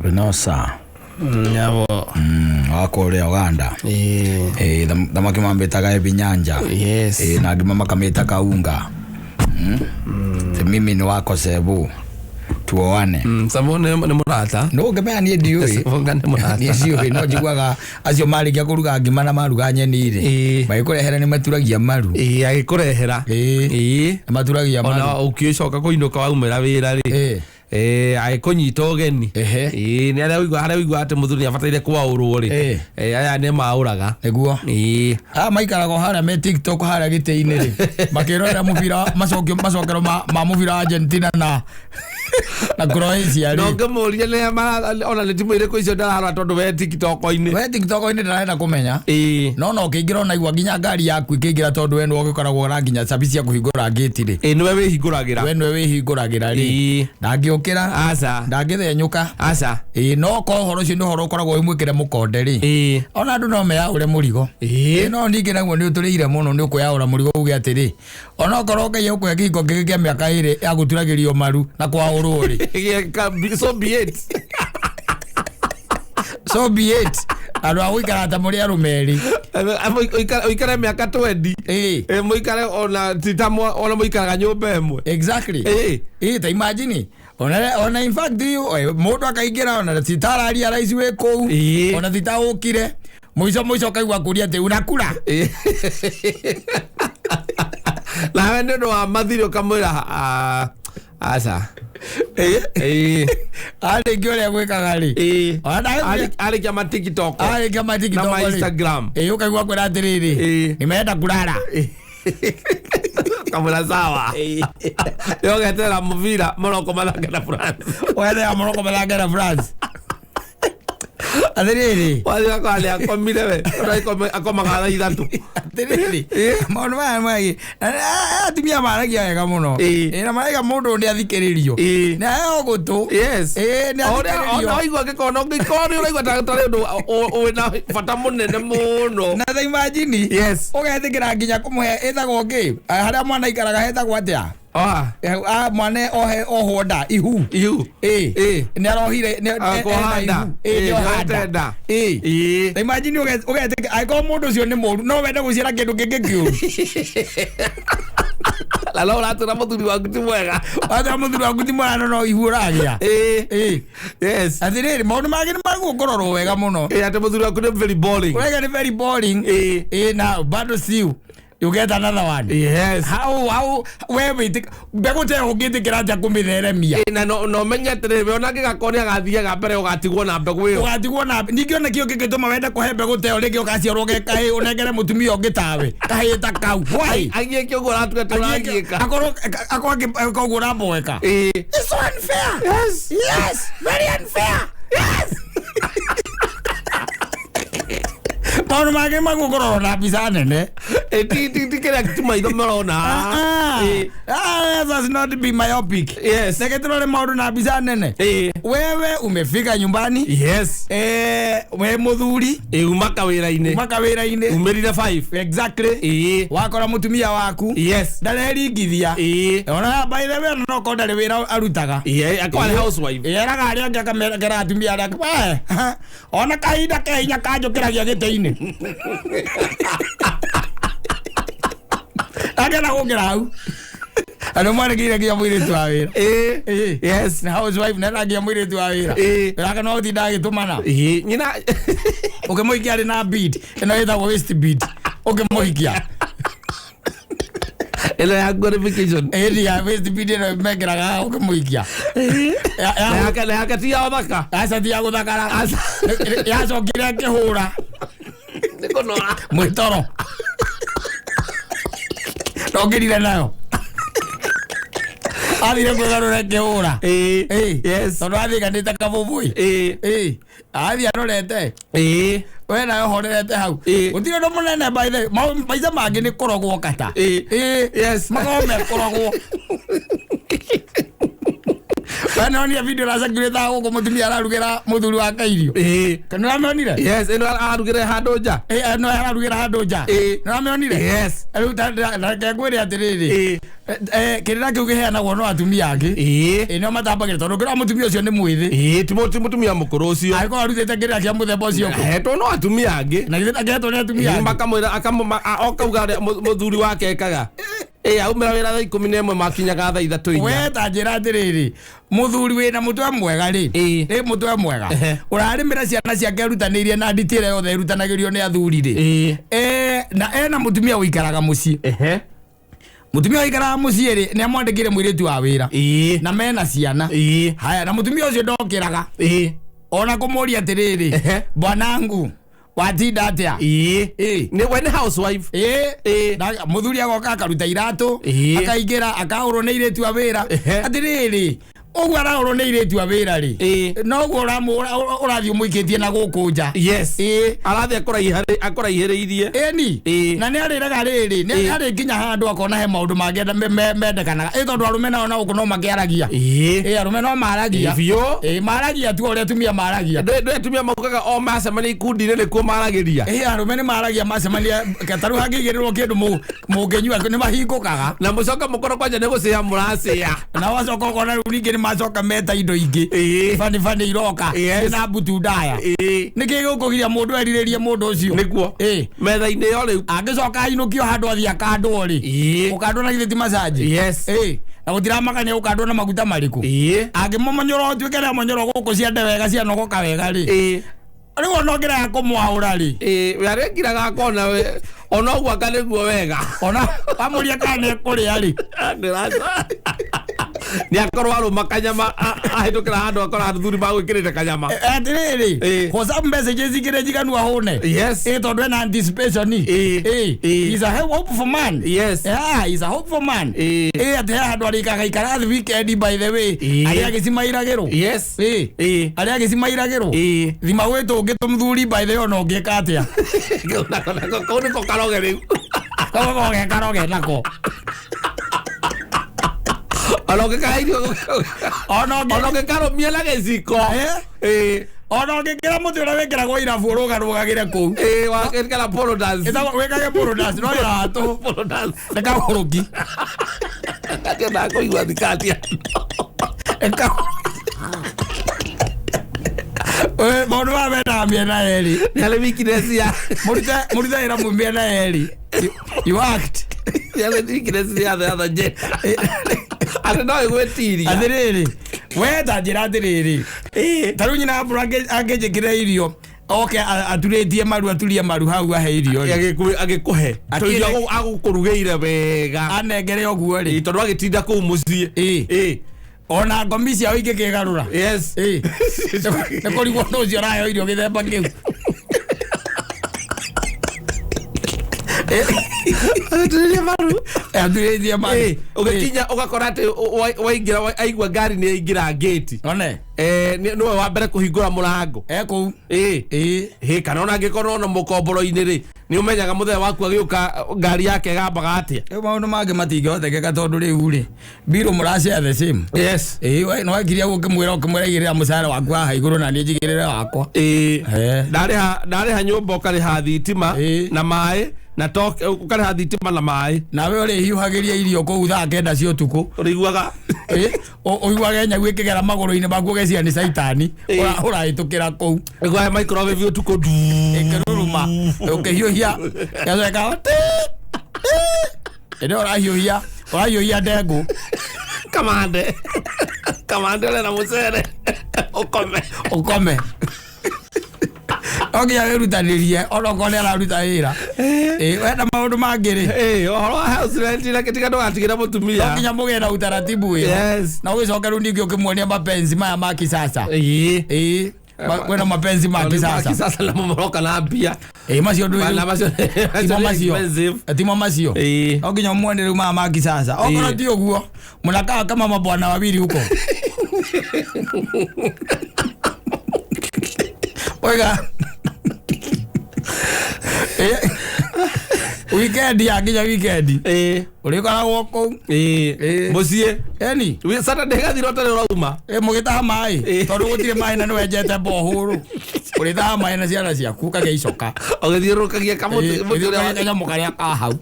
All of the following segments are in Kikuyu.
Venosa. Nyabo. Wa kũrĩa Uganda. Eh. Eh, thamaki mambĩtaga ebinyanja. Yes. Eh, na ngima makamĩta kaunga. Te mimi ni wako Sebu, tuoane. Sabo nĩ mũrata. No ngĩmenya niĩ ndiũĩ. Sabo nĩ mũrata. Niĩ ciũĩ no njiguaga acio marĩkia kũruga ngima na maruga nyeni rĩ, magĩkũrehera nĩ maturagia maru. Ĩĩ, agĩkũrehera. Ĩĩ. Nĩ maturagia maru. Ona ũkĩcoka kũinũka waumĩra wĩra rĩ, agĩkũnyita ũgeni. Ĩĩ, nĩ harĩa ũigua, harĩa ũigua atĩ mũthuri nĩ abataire kwaũrwo rĩ. Aya nĩ maũraga. Nĩguo. Ĩĩ. Aya maikaraga o harĩa me TikTok harĩa gĩtĩ-inĩ rĩ, makĩrorera mũbira, macokio, macokero ma mũbira wa Argentina na Croatia Na rĩ. ũngĩmũria nĩ ona nĩ timu ĩrĩkũ icio ndararora tondũ we TikTok-inĩ. We TikTok-inĩ ndarenda kũmenya. No no ũkĩingĩra ona igua nginya ngari yaku ĩkĩingĩra tondũ we nĩwe ũgĩkoragwo na nginya cabi cia kũhingũra ngĩti rĩ. Ĩĩ, nĩwe wĩhingũragĩra. We nĩwe wĩhingũragĩra rĩ. Ndangĩũkĩra. Aca. Ndangĩthenyũka. Aca. Ĩĩ, no korwo ũhoro ũcio nĩ ũhoro ũkoragwo wĩ mwĩkĩre mũkonde rĩ. Ona andũ no meyaũre mũrigo. Ĩĩ, no ningĩ naguo nĩ ũtũrĩire mũno nĩ ũkwĩyaũra mũrigo uge atĩrĩ, onokorwo Ngai egũkũhe kĩhiko kĩngĩ kĩa mĩaka ĩrĩ ya gũturagĩrio maru na kwaũrwo rĩ. So be it. So be it. Andũ a gũikara ta mũrĩ arũme erĩ. Ũikare mĩaka 20. Ĩĩ. Mũikare ona ti ta ona mũikaraga nyũmba ĩmwe. Exactly. Ĩĩ, ta imagine. Ona in fact, mũndũ akaingĩra ona ti ta araria raici wĩ kũu. Ona ti ta ũkire. Mũico mũico ũkaigua kũria atĩ unakura. Nawe nĩ ũndũ wa mathirĩ ũkamwĩra, aca. Ĩĩ. Arĩkia ũrĩa gwĩkaga rĩ. Ona ndagĩkũria- Arĩkia ma TikTok. Arĩkia ma TikTok Na ma rĩ. Instagram. Ĩĩ, ũkaigua kwĩra atĩrĩrĩ. Nimeenda kulala. Kamwĩra sawa. Yogeterera mũbira Morocco mathake na France. Ũgeterera Morocco mathake na France. Atĩrĩrĩ. Wathiĩ ũgakora nĩ akomire we. Ona akomaga thaa 3. Atĩrĩrĩ. Maũndũ maya mangĩ. Na atumia maragia wega mũno. Ĩĩ, na maraiga mũndũ nĩ athikĩrĩrio. Nĩ aheo gũtũ. Yes. Ĩĩ, nĩ Ũrĩa athikĩrĩrio. ona waigua angĩkorwo no angĩkorwo nĩ ũraigua ta tarĩ ũndũ wĩna bata mũnene mũno. Na ta imagine. Yes. Ũgetĩkĩra nginya kũmũhe ĩtagwo kĩ? Harĩa mwana aikaraga hetagwo atĩa? Mwana ohe ohwo nda ihu. Ihu. Ĩĩ. Ĩĩ. Nĩ arohire, nĩ Kuoha enda nda. ihu. Ĩĩ, Ĩĩ, nĩ oha nĩohete nda. nda. Ĩĩ. Ĩĩ. Ta imagine ũgetĩkĩra angĩkorwo mũndũ ũcio nĩ mũru no wende gũciara kĩndũ kĩngĩ kĩũru. Na no ũratwĩra mũthuri waku ti mwega. Ũratwĩra mũthuri waku ti mwega no no ihu ũragĩa. Ĩĩ. Ĩĩ. Yes. Atĩrĩrĩ, maũndũ mangĩ nĩ magũkũrorwo wega mũno. Ĩĩ, atĩ mũthuri waku nĩ very boring. Ũraiga nĩ very boring. Ĩĩ. Ĩĩ, na bado still you get another one. Yes. How we wĩtĩk mbegũ ta ĩyo ũngĩtĩkĩra atĩa kũmĩtheremia? Ĩĩ, na no menye atĩrĩrĩ, we ona angĩgakorwo nĩ agathiaga mbere ũgatigwo na mbegũ ĩyo. Ũgatigwo na ningĩ ona kĩo kĩngĩtũma wende kũhe mbegũ ta ĩyo rĩngĩ ũgaciarwo ge kahĩĩ ũnengere mũtumia ũngĩ tawe kahĩĩ ta kau. Why? Agiĩke ũguo ũratuga atĩ ũragiĩka. Akorwo akorwo agĩka ũguo ũramboeka. Ĩĩ. It's so unfair. Yes. Yes, very unfair. Yes. Maũndũ mangĩ magũkũrorwo na mbica nene. Ĩĩ, ti kĩrĩa ti maitho marona. Ĩĩ. Let us not be myopic. Yes. Reke tũrore maũndũ na mbica nene. Ĩĩ. Wewe umefika nyumbani. Yes. We mũthuri. Ĩĩ, uma kawĩra-inĩ. Uma kawĩra-inĩ. Umĩrire 5. Exactly. Ĩĩ. Wakora mũtumia waku. Yes. Ndareringithia. Ĩĩ. Ona by the way, no korwo ndarĩ wĩra arutaga. Ĩĩ, akorwo arĩ housewife. Ĩĩ, eraga arĩa angĩ akamera atumia arĩa angĩ, we, ona kahinda ke hinya kanjũkĩragia gĩtĩ-inĩ. Akena gũkĩra hau. Andũ mwanĩkĩire nginya mũirĩtu wa wĩra. Ĩĩ. Ĩĩ. Yes. Na housewife nena nginya mũirĩtu wa wĩra. Ĩĩ. Wĩra no ũtinda agĩtũmana. Ĩĩ, nyina. Ũkĩmũhikia arĩ na bead. Ĩno ĩtagwo waist bead. Ũkĩmũhikia. Ĩno ya glorification. Ĩĩ, ya waist bead ĩno mekĩraga haha ũkĩmũhikia. Na yake ti ya ũthaka. Aca ti ya gũthakara. Yacokire ĩkĩhũra. Nĩ kũnora. Mwĩtoro. Ndokĩrire nayo. Athire kwĩgarũra ĩkĩhũra. Ĩĩ. Ĩĩ. Yes. Tondũ athiĩkanĩte kabũbũi. Ĩĩ. Ĩĩ. Athiĩ arorete. Ĩĩ. We nayo horerete hau. Ĩĩ. Gũtirĩ ũndũ mũnene by the way. Maica mangĩ nĩ kũrogwo kata. Ĩĩ. Ĩĩ. Yes. Makoragwo me kũrogwo. Wanonia video racangirĩte gũkũ mũtumia ararugĩra mũthuri wake irio. Kana ũramĩonire? Yes, ĩno ararugĩre handũ nja. No ararugĩra handũ nja. Nĩũramĩonire? Yes. Rĩu reke ngwĩre atĩrĩrĩ, kĩrĩra kĩu kĩheanagwo no atumia angĩ. Nĩo matambagĩra tondũ ũngĩrora mũtumia ũcio nĩ mwĩthĩ. Ti mũtumia mũkũrũ ũcio. Angĩkorwo arutĩte kĩrĩra kĩa mũthemba ũcio kũ? Hetwo no atumia angĩ. Na githĩ ndangĩhetwo nĩ atumia angĩ? Makamwĩra okauga ũrĩa mũthuri wake ekaga. Aumĩra wĩra thaa 11 makinyaga thaa 3 inya. We ta njĩra atĩrĩrĩ, mũthuri wĩna mũtwe mwega rĩ, nĩ mũtwe mwega. Ũrarĩmĩra ciana ciake erutanĩirie na nditi ĩrĩa yothe ĩrutanagĩrio nĩ athuri rĩ. Na ena mũtumia ũikaraga mũciĩ. Mũtumia ũikaraga mũciĩ rĩ, nĩ amwandĩkire mũirĩtu wa wĩra. Na mena ciana. Haya, na mũtumia ũcio ndokĩraga. Ona kũmũria atĩrĩrĩ, bwanangu watinda atĩa? Nĩ we nĩ housewife. Mũthuri agoka akaruta iratũ, akaingĩra akahũrwo nĩ airĩtu a wĩra. Atĩrĩrĩ, ũguo arahũrwo nĩ airĩtu a wĩra rĩ, noguo ũrathiĩ ũmũikĩtie na gũkũ nja. Yes. Arathiĩ akũraihĩrĩirie. Ĩni. Na nĩ arĩraga rĩrĩ, nĩ arĩ nginya handũ akona he maũndũ mangĩ mendekanaga. Tondũ arũme nao na gũkũ no makĩaragia. Arũme no maragia. Biũ. Maragia tu ũrĩa atumia maragia. Ndũ atumia maugaga o macemania ikundi-inĩ nĩkuo maragĩria. Arũme nĩ maragia macemania, ta rĩu hangĩigĩrĩrwo kĩndũ mũngĩnyua nĩ mahingũkaga. Na mũcoka mũkorwo kwanja nĩ gũcĩa mũracĩa. Na wacoka ũkona rĩu ningĩ nĩ macoka meta indo ingĩ. Bani bani iroka. Na mbutu ndaya. Nĩkĩ gĩgũkũgiria mũndũ erirĩrie mũndũ ũcio? Nĩguo. Metha-inĩ ĩyo rĩu. Angĩcoka ainũkio handũ athiĩ akandwo rĩ. Ũkandwo na githĩ ti massage? Yes. Na gũtiramakania ũkandwo na maguta marĩkũ? Angĩmũmonyora ũtuĩke nĩamonyora gũkũ ciande wega cianogoka wega rĩ. Rĩu ona ũngĩrega kũmwaũra rĩ. We arĩngiraga akona we ona ũguo anga nĩguo wega. Ona wamũria kana nĩekũrĩa rĩ. Nĩ akorwo arũma kanyama, ahĩtũkĩra handũ akora athuri magwĩkĩrĩte kanyama. Atĩrĩrĩ, WhatsApp messages igĩrĩ njiganu ahũne. Yes. Tondũ ena anticipation. He's a hopeful man. Yes. Yeah, he's a hopeful man. Atĩ he handũ arĩikaga ikara thi weekend by the way. Arĩa agĩcimairagĩrwo. Yes. Arĩa agĩcimairagĩrwo. Thima gwĩ tũngĩ tũmũthuri by the way ona ũngĩka atĩa. Kau nĩko karoge rĩu. Kau nĩko karoge nako. Ona ũngĩkara ona ũngĩkarũmia na gĩciko. Ona ũngĩkĩra mũtĩ ũrĩa wĩkĩragwo irabu ũrũgarũgagĩre kũu. Wĩkĩra polo dance. Wĩkage polo dance, no wĩra wa tũhũ. Polo dance. Nĩ kagũrũki. Ndakĩenda kũigua thikati. Maũndũ maya mendaga mĩena yerĩ. Nĩ harĩ weakness ya Mũrute wĩra mwĩ mĩena yerĩ. You act. Nĩ harĩ weakness ya the other gender. Atĩ no ĩgwĩtiria. Atĩrĩrĩ, we ta njĩra atĩrĩrĩ. Ta rĩu nyina Abura angĩnjĩkĩra irio, oke aturĩtie maru, aturie maru hau ahe irio rĩ. Agĩkũhe. Tondũ agũkũrugĩire wega. Anengere ũguo rĩ. Tondũ agĩtinda kũu mũciĩ. Ona ngomi ciao ingĩkĩgarũra. Yes. Nĩ kũrigwo nũ ũcio ũraheo irio gĩthemba kĩu. Aturĩtie maru. Aturĩtie maru. Ũgĩkinya ũgakora atĩ waingĩra, aigua ngari nĩ yaingĩra gate. One. Nĩwe wa mbere kũhingũra mũrango. Kũu. Kana ona angĩkorwo ona mũkomboro-inĩ rĩ, nĩ ũmenyaga mũthenya waku agĩũka ngari yake ĩgambaga atĩa. Rĩu maũndũ mangĩ matingĩhotekeka tondũ rĩu rĩ, mbirũ mũracare the same. Yes. We no wakiria ũkĩmwĩra igĩrĩra mũcara waku haha igũrũ na niĩ njigĩrĩre wakwa. Ndarĩha nyũmba ũkarĩha thitima na maĩ. Na toke ũkarĩha thitima na maĩ. Nawe ũrĩhiũhagĩria irio kũu thaa 9 cia ũtukũ. Ũrĩiguaga? Ũiguage nyau ĩkĩgera magũrũ-inĩ maku ũgeciria nĩ caitani. Ũrahĩtũkĩra kũu. Ũiguaga microwave ũtukũ ndu. Ĩkĩruruma. Ũkĩhiũhia. Gacoka ti, ti. Ĩndĩ ũrahiũhia ndengũ. Kamande. Kamande ũrĩa na mũcere. Ũkome. Ũkome. Okia wĩrutanĩrie onokorwo nĩ araruta wĩra. Wenda maũndũ mangĩ rĩ. Ũhoro wa house rent na gĩtiga ndũgatigĩre mũtumia. No nginya mũgĩe na utaratibu wĩho. Yes. Na ũgĩcoke rĩu ningĩ ũkĩmuonia mapenzi maya ma kisasa. Kwĩna mapenzi ma kisasa. Ma kisasa na mũmoroka na mbia. Macio ndũ Na macio Timo macio. expensive. Timo macio. No nginya ũmuonie rĩu maya ma kisasa. Okorwo ti ũguo, mũnakaa kama mabwana wawili huko. Oiga. Weekend yakinya weekend ũrĩkoragwo kũu. Mũciĩ. Eni. Saturday gathira ũtarĩ ũrauma. Mũgĩtaha maĩ tondũ gũtirĩ maĩ na nĩwenjete bohũrũ. Ũrĩtaha maĩ na ciana ciaku ũkagĩa icoka. Ũgĩthiũrũrũkagia kamũtĩ ũgĩthiũrũrũkagia kanyamũ karĩa ka hau.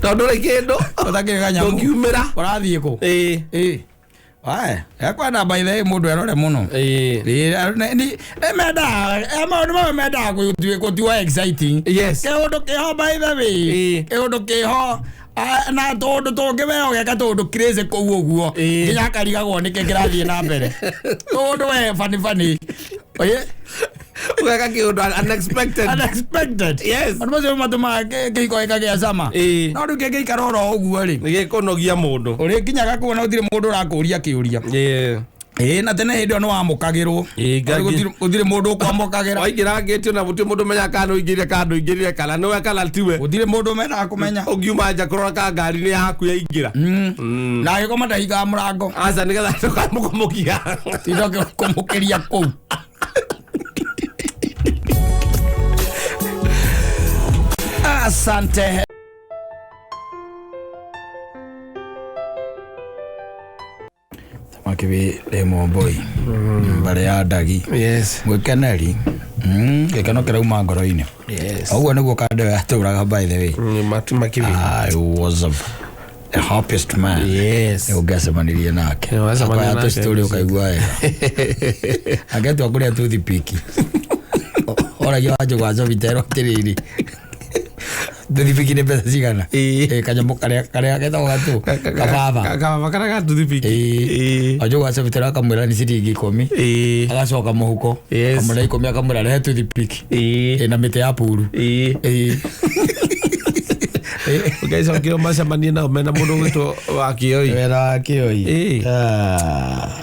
Tondũ ndũrĩ kĩndũ. Ũtakĩrĩ kanyamũ. Ndũngiumĩra. Ũrathiĩ kũ? Ae, ekwenda by the way mũndũ erore mũno. Nĩ maũndũ mamwe mendaga gũtuo exciting. Yes. Kĩũndũ kĩho by the way. Kĩũndũ kĩho na tũndũ tũngĩ we ũgeka tũndũ crazy kũu ũguo. Nginya akarigagwo nĩkĩ kĩrathiĩ na mbere. Tũndũ we funny funny. Oye. Ũgeka kĩũndũ unexpected. Unexpected. Yes. Andũ macio matũmaga kĩhiko gĩkagĩa cama. No rĩu kĩngĩikara oro ũguo rĩ. Nĩgĩkũnogia mũndũ. Ũrĩkinyaga kuona gũtirĩ mũndũ ũrakũria kĩũria. Na tene hĩndĩ ĩyo nĩwamũkagĩrwo. Gũtirĩ mũndũ ũkwamũkagĩra. Waingĩra ngĩti ona gũtirĩ mũndũ ũmenyaga kana nĩũingĩrire kana ndũingĩrire kana nĩwe kana tiwe. Gũtirĩ mũndũ ũmenyaga kũmenya. Ũngiuma nja kũrora kana ngari nĩ yaku yaingĩra. Na agĩkoma ndahingaga mũrango. Aca nĩgetha ndũkamũkũmũkia. Tinda kũmũkĩria kũu. Asante. Makibi le momboi. Mbare ya ndagi. Yes. Gwikeneri. Gĩkeno kĩrauma ngoro-inĩ. Yes. Ũguo nĩguo kande yatũraga by the way. Makibi. I was the happiest man. Yes. Ũngĩacemanirie nake. Wacemania nake. Story ũkaigua wega. Angetua kũrĩa toothpick. Oragia wanjũ wa Jovitero atĩrĩrĩ. Toothpick nĩ mbeca cigana? Kanyamũ karĩa getagwo gatũ. Kababa. Kababa karĩa ga toothpick. Wanjũ wa Jovitero akamwĩra nĩ ciringi 10. Agacoka mũhuko. Akamũra 10 akamwĩra rehe toothpick. Na mĩtĩ ya puru. Ũgecokio macemanie nao mena mũndũ ũgwĩtwo Wakioi. Wena Wakioi.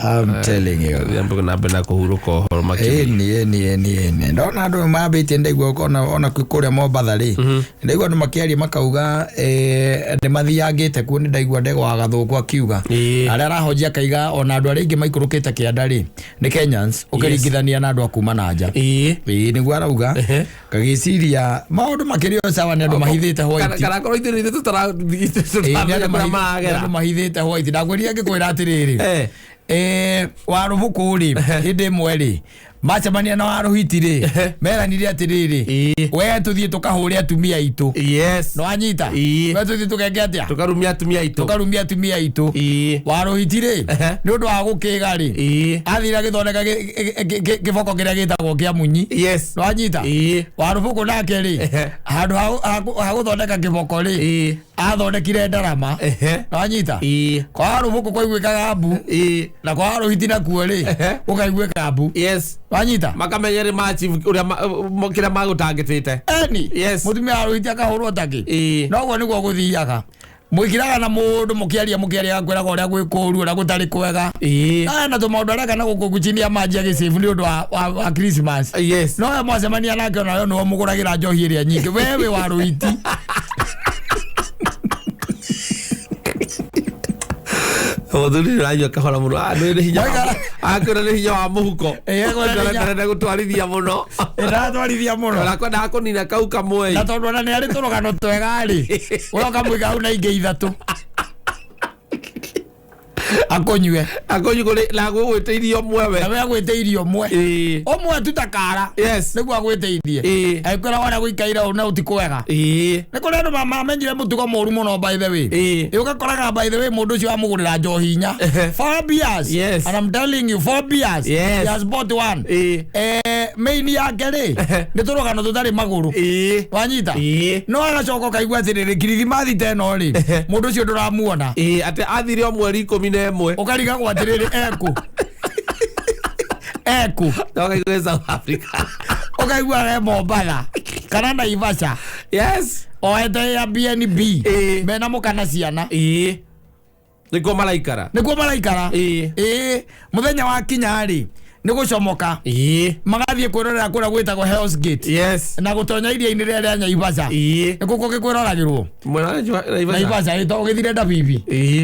I'm telling you. Thiambe na mbere na kũhurũka ũhoro makĩria. Ĩni. Ndona andũ mambĩtie ndaigua ona kũrĩa Mombatha rĩ. Ndaigua andũ makĩaria makauga nĩ mathiangĩte kuo nĩ ndaigua Ndegwa wa Gathũkũ akiuga. Arĩa arahonjia akaiga ona andũ arĩa aingĩ maikũrũkĩte kĩanda rĩ nĩ Kenyans ũkĩringithania na andũ a kuma na nja. Nĩguo arauga. Ngagĩciria maũndũ makĩria o sawa nĩ andũ mahithĩte white. Kana korwo ithuĩ nĩ tũtaramenya mahithĩte white. Ndakwĩrire ngĩkwĩra atĩrĩrĩ. Warũbũkũ rĩ hĩndĩ ĩmwe rĩ macemania na Warũhiti rĩ meranire atĩrĩrĩ we tũthiĩ tũkahũre atumia aitũ. Yes. Nĩwanyita? We tũthiĩ tũgeke atĩa? Tũkarumia atumia aitũ. Tũkarumia atumia aitũ. Warũhiti rĩ nĩ ũndũ wa gũkĩga rĩ athire agĩthondeka kĩboko kĩrĩa gĩtagwo kĩa munyi. Yes. Nĩwanyita? Warũbũkũ nake rĩ handũ ha gũthondeka kĩboko rĩ athondekire ndarama. Nĩwanyita? Kwa Warũbũkũ kwaiguĩkaga mbu na kwa Warũhiti nakuo rĩ gũkaiguĩka mbu. Yes. Wanyita? Makamenya nĩ ma-achieve ũrĩa kĩrĩa magũtangĩtĩte. Eni. Yes. Mũtumia wa Rũhiti akahũrwo takĩ. Noguo nĩguo gũthiaga. Mũikiraga na mũndũ mũkĩaria akwĩraga ũrĩa gwĩ kũũru ũrĩa gũtarĩ kwega. Na tũmaũndũ areka na gũkũ guchinia manjia gĩcĩbu nĩ ũndũ wa Christmas. Yes. No we mwacemania nake onawe nĩwe ũmũgũragĩra njohi ĩrĩa nyingĩ. We wĩ wa Rũhiti. Mũthuri nĩ ũranyua kahora mũno. Nĩ hinya. Akwĩra nĩ hinya wa mũhuko. Ndarenda gũtwarithia mũno. Ndatwarithia mũno. Ona kwendaga kũnina kau kamwe. Na tondũ ona nĩ arĩ tũrũgano twega rĩ. Ũroka mũiga hau na ingĩ ithatũ. Akũnyue. Akũnyue na agũgwĩte irio ũmwe we. Na we agwĩte irio ũmwe. Ũmwe tu ta kara. Yes. Nĩguo agwĩteirie. Agĩkwĩra wona gũikaire ũũ na ũti kwega. Nĩ kũrĩ andũ mamenyire mũtugo mũru mũno by the way. Ũgakoraga by the way mũndũ ũcio wamũgũrĩra njohi inya. 4 beers. Yes. And I'm telling you 4 beers. Yes. He has bought one. Main yake rĩ nĩ tũrũgano tũtarĩ magũrũ. Wanyita? No agacoka ũkaigua atĩrĩrĩ kirithimathi ta ĩno rĩ mũndũ ũcio ndũramuona. Atĩ athire o mweri 11. Ũkarigagwo atĩrĩrĩ eku. Eku. Ũkaigua South Africa. Ũkaigua e Mombatha kana Naivasha. Yes. Oete Airbnb. Mena mũka na ciana. Nĩkuo maraikara. Nĩkuo maraikara. Mũthenya wa kinya rĩ Nĩ gũcomoka. Magathiĩ kwĩrorera kũrĩa gwĩtagwo Hell's Gate. Yes. Na gũtonya iria-inĩ rĩrĩa rĩa Naivasha. Nĩ kũ kũngĩ kwĩroragĩrwo? Mwena wa Naivasha. Naivasha, ĩ, to ũgĩthire Ndabibi.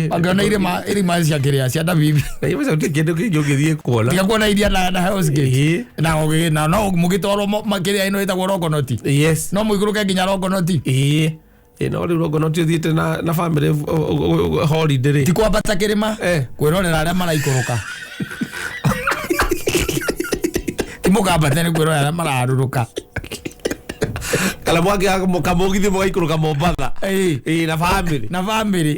Angĩona irĩma cia kĩrĩa cia Ndabibi. Naivasha gũtirĩ kĩndũ kĩngĩ ũngĩthiĩ kuona. Tiga kuona iria na Hell's Gate. Na na no mũgĩtwarwo kĩrĩa ĩno ĩtagwo Rongonoti. Yes. No mũikũrũke nginya Rongonoti. No rĩu Rongonoti ũthiĩte na family holiday rĩ. Ti kwambata kĩrĩma. Kwĩrorera arĩa maraikũrũka. Ti mũkambate nĩ kwĩrorera arĩa mararũrũka. Kana mwaki kamũgithi mũgaikũrũka Mombatha. Na family. Na family.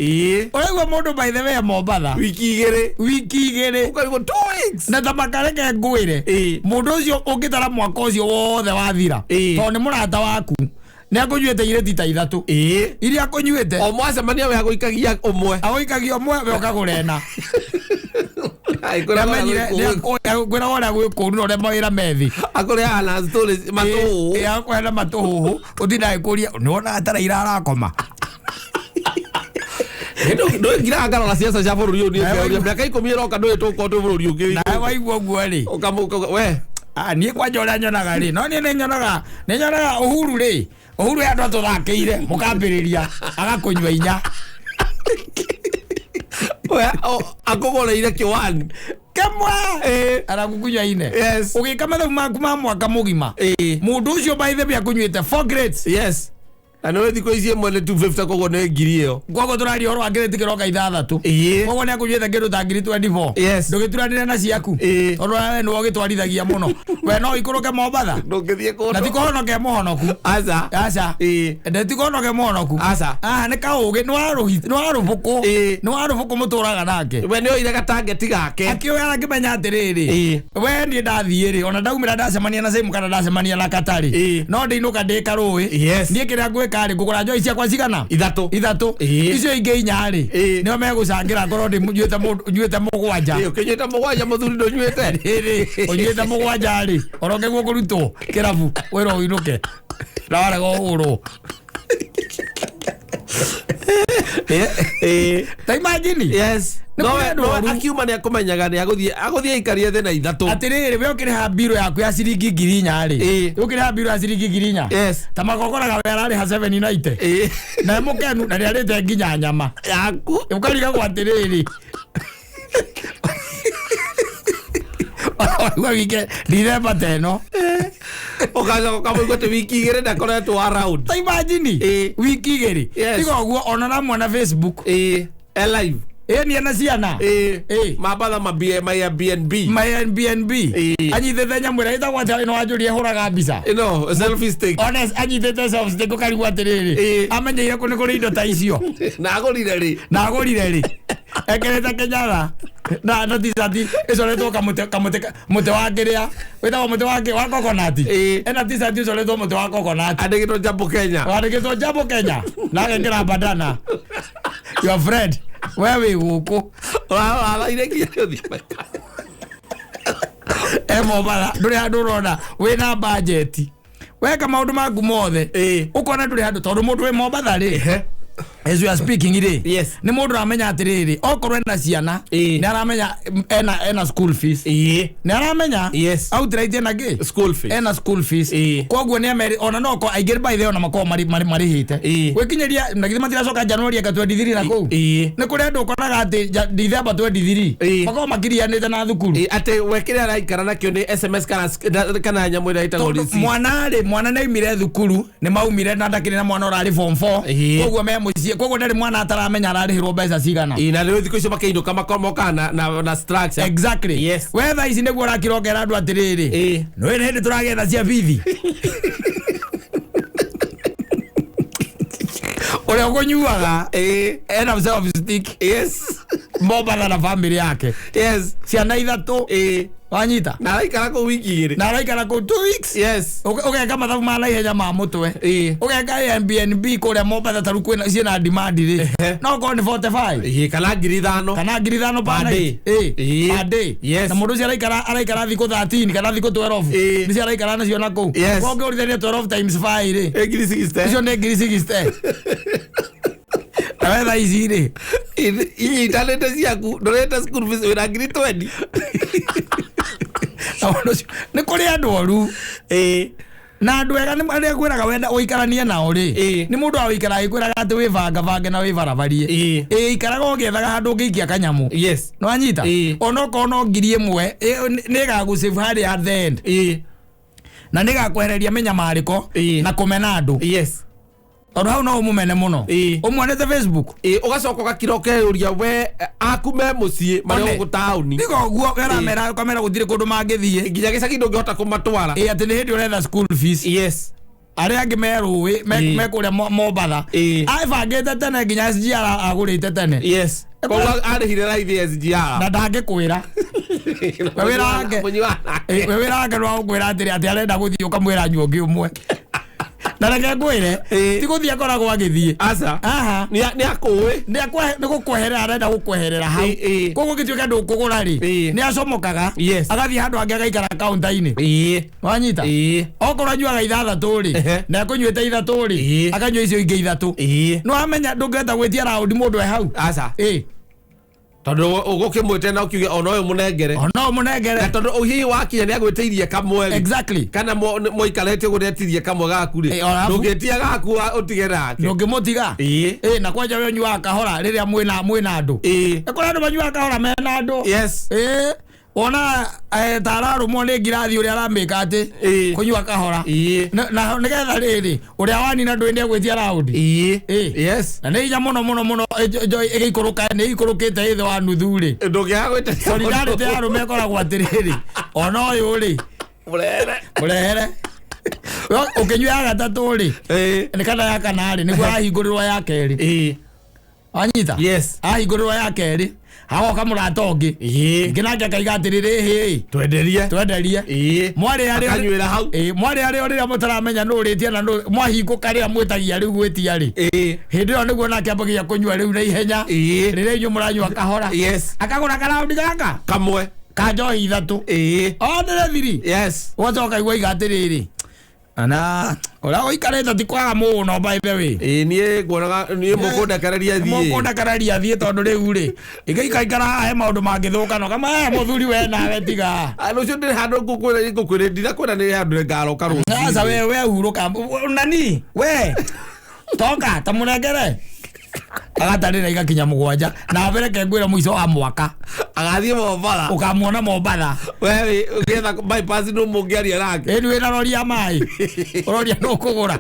Ũraigua mũndũ by the way Mombatha. Wiki igĩrĩ. Wiki igĩrĩ. Ũkarigwo 2 weeks. Na ta makareke ngwĩre. Mũndũ ũcio ũngĩtara mwaka ũcio wothe wathira. Tondũ nĩ mũrata waku. Nĩ akũnyuĩte irĩti ta ithatũ. Iria akũnyuĩte. O mwacemania we agũikagia ũmwe. Agũikagia ũmwe we ũkagũra ĩna. Kwĩra ũrĩa gwĩ kũũru na ũrĩa mawĩra methi. Akũrĩaga na stories matũhũhũ. Akũrĩaga na matũhũhũ. Ũtindaga agĩkũria, nĩ wonaga ta Raila arakoma? Ndũngiraga ngarora ciaca cia bũrũri ũyũ niĩ ngĩaria. Mĩaka 10 ĩroka ndũĩ tũgũkorwo twĩ bũrũri ũngĩ. Nawe waigua ũguo rĩ. We. Niĩ kwanja ũrĩa nyonaga rĩ, no niĩ nĩ nyonaga Uhuru rĩ. Uhuru andũ atũthakĩire, mũkambĩrĩria, agakũnyua inya. We, akũgũrĩire kĩwani. Kĩmwe! Arakukunyua ine. Yes. Ũgĩka mathabu maku ma mwaka mũgima. Mũndũ ũcio by the way akũnyuĩte 4 grades. Yes. Na nĩwe thikũ ici ĩmwe nĩ 250 koguo nĩ ngiri ĩyo. Koguo tũraria ũhoro wa ngirĩti kĩroka ithathatũ. Koguo nĩ akũnyuĩte kĩndũ ta ngiri 24. Yes. Ndũgĩturanĩre na ciaku. Tondũ we nĩwe ũgĩtwarithagia mũno. We no ũikũrũke Mombatha. Ndũngĩthiĩ kũndũ. Na ti kũhonoke mũhonoku. Aca. Aca. Ndĩ ti kũhonoke mũhonoku. Aca. Nĩ kaũgĩ, nĩ wa rũbũkũ. Nĩ wa rũbũkũ mũtũraga nake. We nĩ oire gatangeti gake. Akĩoya akĩmenya atĩrĩrĩ. We niĩ ndathiĩ rĩ, ona ndaumĩra ndacemania na Saimu kana ndacemania na Katari. No ndĩinũka ndĩ karũĩ. Niĩ kĩrĩa ngwĩka rĩ, ngũgũra njohi ciakwa cigana? Ithatũ. Ithatũ. Icio ingĩ inya rĩ, nĩo megũcangĩra ngorwo ndĩ nyuĩte mũgwanja. Ũkĩnyuĩte mũgwanja mũthuri ndũnyuĩte? Rĩrĩ, ũnyuĩte mũgwanja rĩ, oroke guo kũrutwo kĩrabu, wĩra ũinũke. Na warega ũhũrwo. Ta imagine. Yes. Nĩ kũrĩ andũ No, oru. akiuma nĩ akũmenyaga nĩ agũthiĩ aikarie thĩ na ithatũ. Atĩrĩrĩ, we ũkĩrĩha mbirũ yaku ya ciringi ngiri inya rĩ. Ũkĩrĩha mbirũ ya ciringi ngiri inya. Yes. Ta makogoraga we ararĩha 790. Na mũkenu na nĩarĩte nginya nyama. Yaku. Ũkarigagwo atĩrĩrĩ. Waigua wike Dithemba ta ĩno. Ũgacoka ũkamũigua atĩ wiki igĩrĩ ndakoretwo around. Ta imagine. Wiki igĩrĩ. Tiga ũguo ona ramwona Facebook. Live. Ĩ nĩ ena ciana. Mambatha ma B, ma Airbnb. Ma Airbnb. Anyitĩte nyamũ ĩrĩa ĩtagwo atĩa ĩno wanjũria ĩhũraga mbica. Ĩno, selfie stick. Honest, anyitĩte selfie stick ũkarigwo atĩrĩrĩ. Amenyeire kũ nĩ kũrĩ indo ta icio. Na agũrire rĩ. Na agũrire rĩ. Ekerete Kenyatta. Na t-shirt ĩcoretwo kamũtĩ mũtĩ wa kĩrĩa. Wĩtagwo mũtĩ wa kĩ, wa coconut. Ena t-shirt ĩcoretwo mũtĩ wa coconut. Andĩkĩtwo Jambo Kenya. Andĩkĩtwo Jambo Kenya. Na agekĩra bandana. Your friend. We wĩ gũkũ. Wathaire nginya ũthiĩ maika. Mombatha, ndũrĩ handũ ũrona wĩna budget. Weka maũndũ maku mothe. Ũkona ndũrĩ handũ tondũ mũndũ wĩ Mombatha rĩ. As we are speaking rĩ. Yes. Nĩ mũndũ ũramenya atĩrĩrĩ, okorwo ena ciana, nĩ aramenya ena school fees. Nĩ aramenya? Yes. Outright ena kĩ? School fees. Ena school fees. Koguo nĩ ameri, ona no ko aingĩ by the way ona makoragwo marĩhĩte. Gwĩkinyĩria, na githĩ matiracoka January eka 23 na kũu? Nĩ kũrĩ andũ ũkoraga atĩ December 23, makoragwo makirianĩte na thukuru. Atĩ we kĩrĩa araikara nakĩo nĩ SMS kana nyamũ ĩrĩa ĩtagwo Tondũ receipt. mwana rĩ, mwana nĩ aumire thukuru, nĩ maumire na ndakĩrĩ na mwana ũrarĩ form 4. Koguo me mũciĩ, koguo ndarĩ mwana ataramenya ararĩhĩrwo mbeca cigana. Na rĩu thikũ icio makĩinũka makomoka na structure. Exactly. Yes. We thaa ici nĩguo ũrakĩrongera andũ atĩrĩrĩ. Nĩ hĩndĩ tũragetha cia bithi. Ũrĩa ũkũnyuaga, ena selfie stick. Yes. Mombatha na family yake. Yes. Ciana ithatũ. Wanyita? Na araikara kũu wiki igĩrĩ. Na araikara kũu 2 weeks. Yes. Ũgeka mathabu ma naihenya ma mũtwe. Ũgeka Airbnb kũrĩa Mombatha ta rĩu kwĩna ciĩna demand rĩ. No ũkorwo nĩ 45. Kana ngiri ithano. Kana ngiri ithano per Per night. day. Per day. Yes. Na mũndũ ũcio araikara thikũ 13 kana thikũ 12. Nĩcio araikara nacio na kũu. Yes. Koguo ũngĩũrithania 12 times 5 rĩ. Ngiri 60. Icio nĩ ngiri 60. Na we thaa ici rĩ. Inyitanĩte ciaku, ndũrĩte school fees wĩna ngiri 20. Na ũndũ ũcio nĩ kũrĩ andũ oru na andũ ega nĩ arĩa ngwĩraga wenda ũikaranie nao rĩ, nĩ mũndũ wa gũikara agĩkwĩraga atĩ wĩbangabange na wĩbarabarie. Ĩ, ikaraga ũgĩethaga handũ ũngĩikia kanyamũ. Nĩwanyita? Onokorwo no 1,000, nĩ ĩgagũsave harĩa at the end. Na nĩ ĩgakwehereria mĩnyamarĩko na kũmena andũ. Tondũ hau no ũmũmene mũno. Ũmuonete Facebook? Ĩ, ũgacoka ũgakira ũkeyũria we aku me mũciĩ marĩ One. gũkũ taũni. Tiga ũguo, we ũramera ũkamera gũtirĩ kũndũ mangĩthiĩ. Nginya gĩcagi ndũngĩhota kũmatwara. Ĩ, atĩ nĩ hĩndĩ ũretha school fees. Arĩa angĩ me rũĩ, me kũrĩa Mombatha. Abangĩte tene nginya SGR agũrĩte tene. Koguo arĩhire raithi SGR. Na ndangĩkwĩra. We wĩra wake. Mũnyua nake. Ĩ, we wĩra wake nĩ wa gũkwĩra atĩrĩ, atĩ arenda gũthiĩ ũkamwĩra nyua ũngĩ ũmwe. Na reke ngwĩre, ti gũthiĩ akoragwo agĩthiĩ. Aca. Aha. Nĩ akũĩ. Nĩ gũkweherera arenda gũkweherera hau. Koguo ũngĩtuĩka ndũkũgũra rĩ, nĩ acomokaga, agathiĩ handũ hangĩ agaikara kaunta-inĩ. Wanyita? Okorwo anyuaga ithathatũ rĩ, na ekũnyuĩte ithatũ rĩ, akanyua icio ingĩ ithatũ. Nĩ wamenya ndũngĩhota gwĩtia raũndi mũndũ e hau. Aca. Tondũ ũgũkĩmwĩte na ũkiuge ona ũyũ mũnengere. Ona ũyũ mũnengere. Na tondũ hihi wakinya nĩ agwĩtĩirie kamwe rĩ. Kana mũikarĩte ũguo nĩetirie kamwe gaku rĩ. Ona abu- Ndũngĩtia gaku ũtige nake. Ndũngĩmũtiga. Na kwanja we ũnyuaga kahora rĩrĩa mwĩna andũ. Kũrĩ andũ manyuaga kahora mena andũ. Wona, ta ararũmwo nĩ ngirathi ũrĩa aramĩka atĩ, kũnyua kahora. Na nĩgetha rĩrĩ, ũrĩa wanina ndũĩ nĩegwĩtia raundi. Na nĩ hinya mũno, mũno, mũno, ĩgĩikũrũka, nĩ ĩikũrũkĩte ĩthĩ wa nuthu rĩ. Ndũngĩaga gwĩtia Solidarity ya arũme ĩkoragwo atĩrĩrĩ, ona ũyũ rĩ, Mũrehere. Mũrehere. We ũkĩnyua ya gatatũ rĩ, nĩ kana ya kana rĩ, nĩguo ahingũrĩrwo ya kerĩ. Wanyita? Ahingũrĩrwo ya kerĩ, hagoka mũrata ũngĩ. Ũngĩ nake akaiga atĩrĩrĩ, hĩ. Twenderie. Twenderie. Mwarĩ arĩa Akanyuĩra hau. Mwarĩ arĩa rĩrĩa mũtaramenya nũ ũrĩtie na nũ mwahingũka rĩrĩa mwĩtagia rĩu gwĩtia rĩ. Hĩndĩ ĩyo nĩguo nake ambagia kũnyua rĩu na ihenya. Rĩrĩa inyuĩ mũranyua kahora. Akagũra karaundi gaka? Kamwe. Ka njohi ithatũ. O nĩ thiri. Ũgacoka ũkaigua iga atĩrĩrĩ. Ana, ũrĩa ũikarĩte ti kwaga mũno, by the way. Niĩ nguonaga, niĩ mũkũndekereria thiĩ. Mũkũndekereria thiĩ tondũ rĩu rĩ, ingĩikaikara haha he maũndũ mangĩthũka no kama, mũthuri we nawe tiga. Rũciũ ndĩrĩ handũ ngũkwĩra, ngũkwĩra, ndirakwĩra nĩ handũ ngaroka rũciũ. Sasa we hurũka. Nani? We. Toka, ta mũnengere. Agatarĩra igakinya mũgwanja. Na mbere ke ngwĩra mũico wa mwaka. Agathiĩ Mombatha. Ũkamuona Mombatha. We wĩ, ũgĩetha bypass nũ mũngĩaria nake. Ĩni wĩna rori ya maĩ. Ũroria nũ ũkũgũra.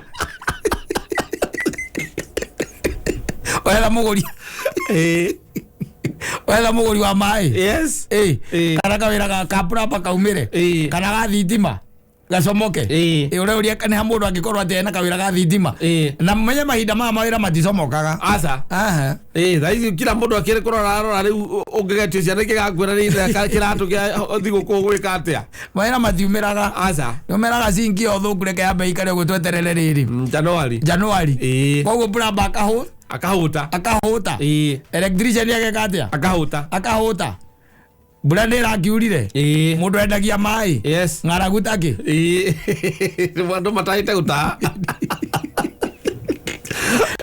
Wetha mũgũri. Wetha mũgũri wa maĩ. Kana kawĩra ga plumber kaumĩre. Kana ga thitima. Gacomoke. Ũrauria nĩ ha mũndũ angĩkorwo atĩ ena kawĩra ga thitima. Na mũmenye mahinda maya mawĩra maticomokaga. Aca. Aha. Thaa ici kila mũndũ akĩrĩ kũrora arora rĩu ũngĩgetio ciana ikĩgakwĩra nĩ ithe kĩratũ kĩa thigũkũ ũgwĩka atĩa? Mawĩra matiumĩraga. Aca. Nĩũmeraga cinki ĩyo thũku reke yambe ĩikare ũguo tweterere rĩrĩ. Januari. Januari. Koguo plumber Akahũta. Akahũta. Electrician ageka atĩa? Akahũta. Akahũta. Mbura nĩ ĩrakiurire. Mũndũ endagia maĩ. Ng'aragu takĩ? Andũ matahĩte gũtaha.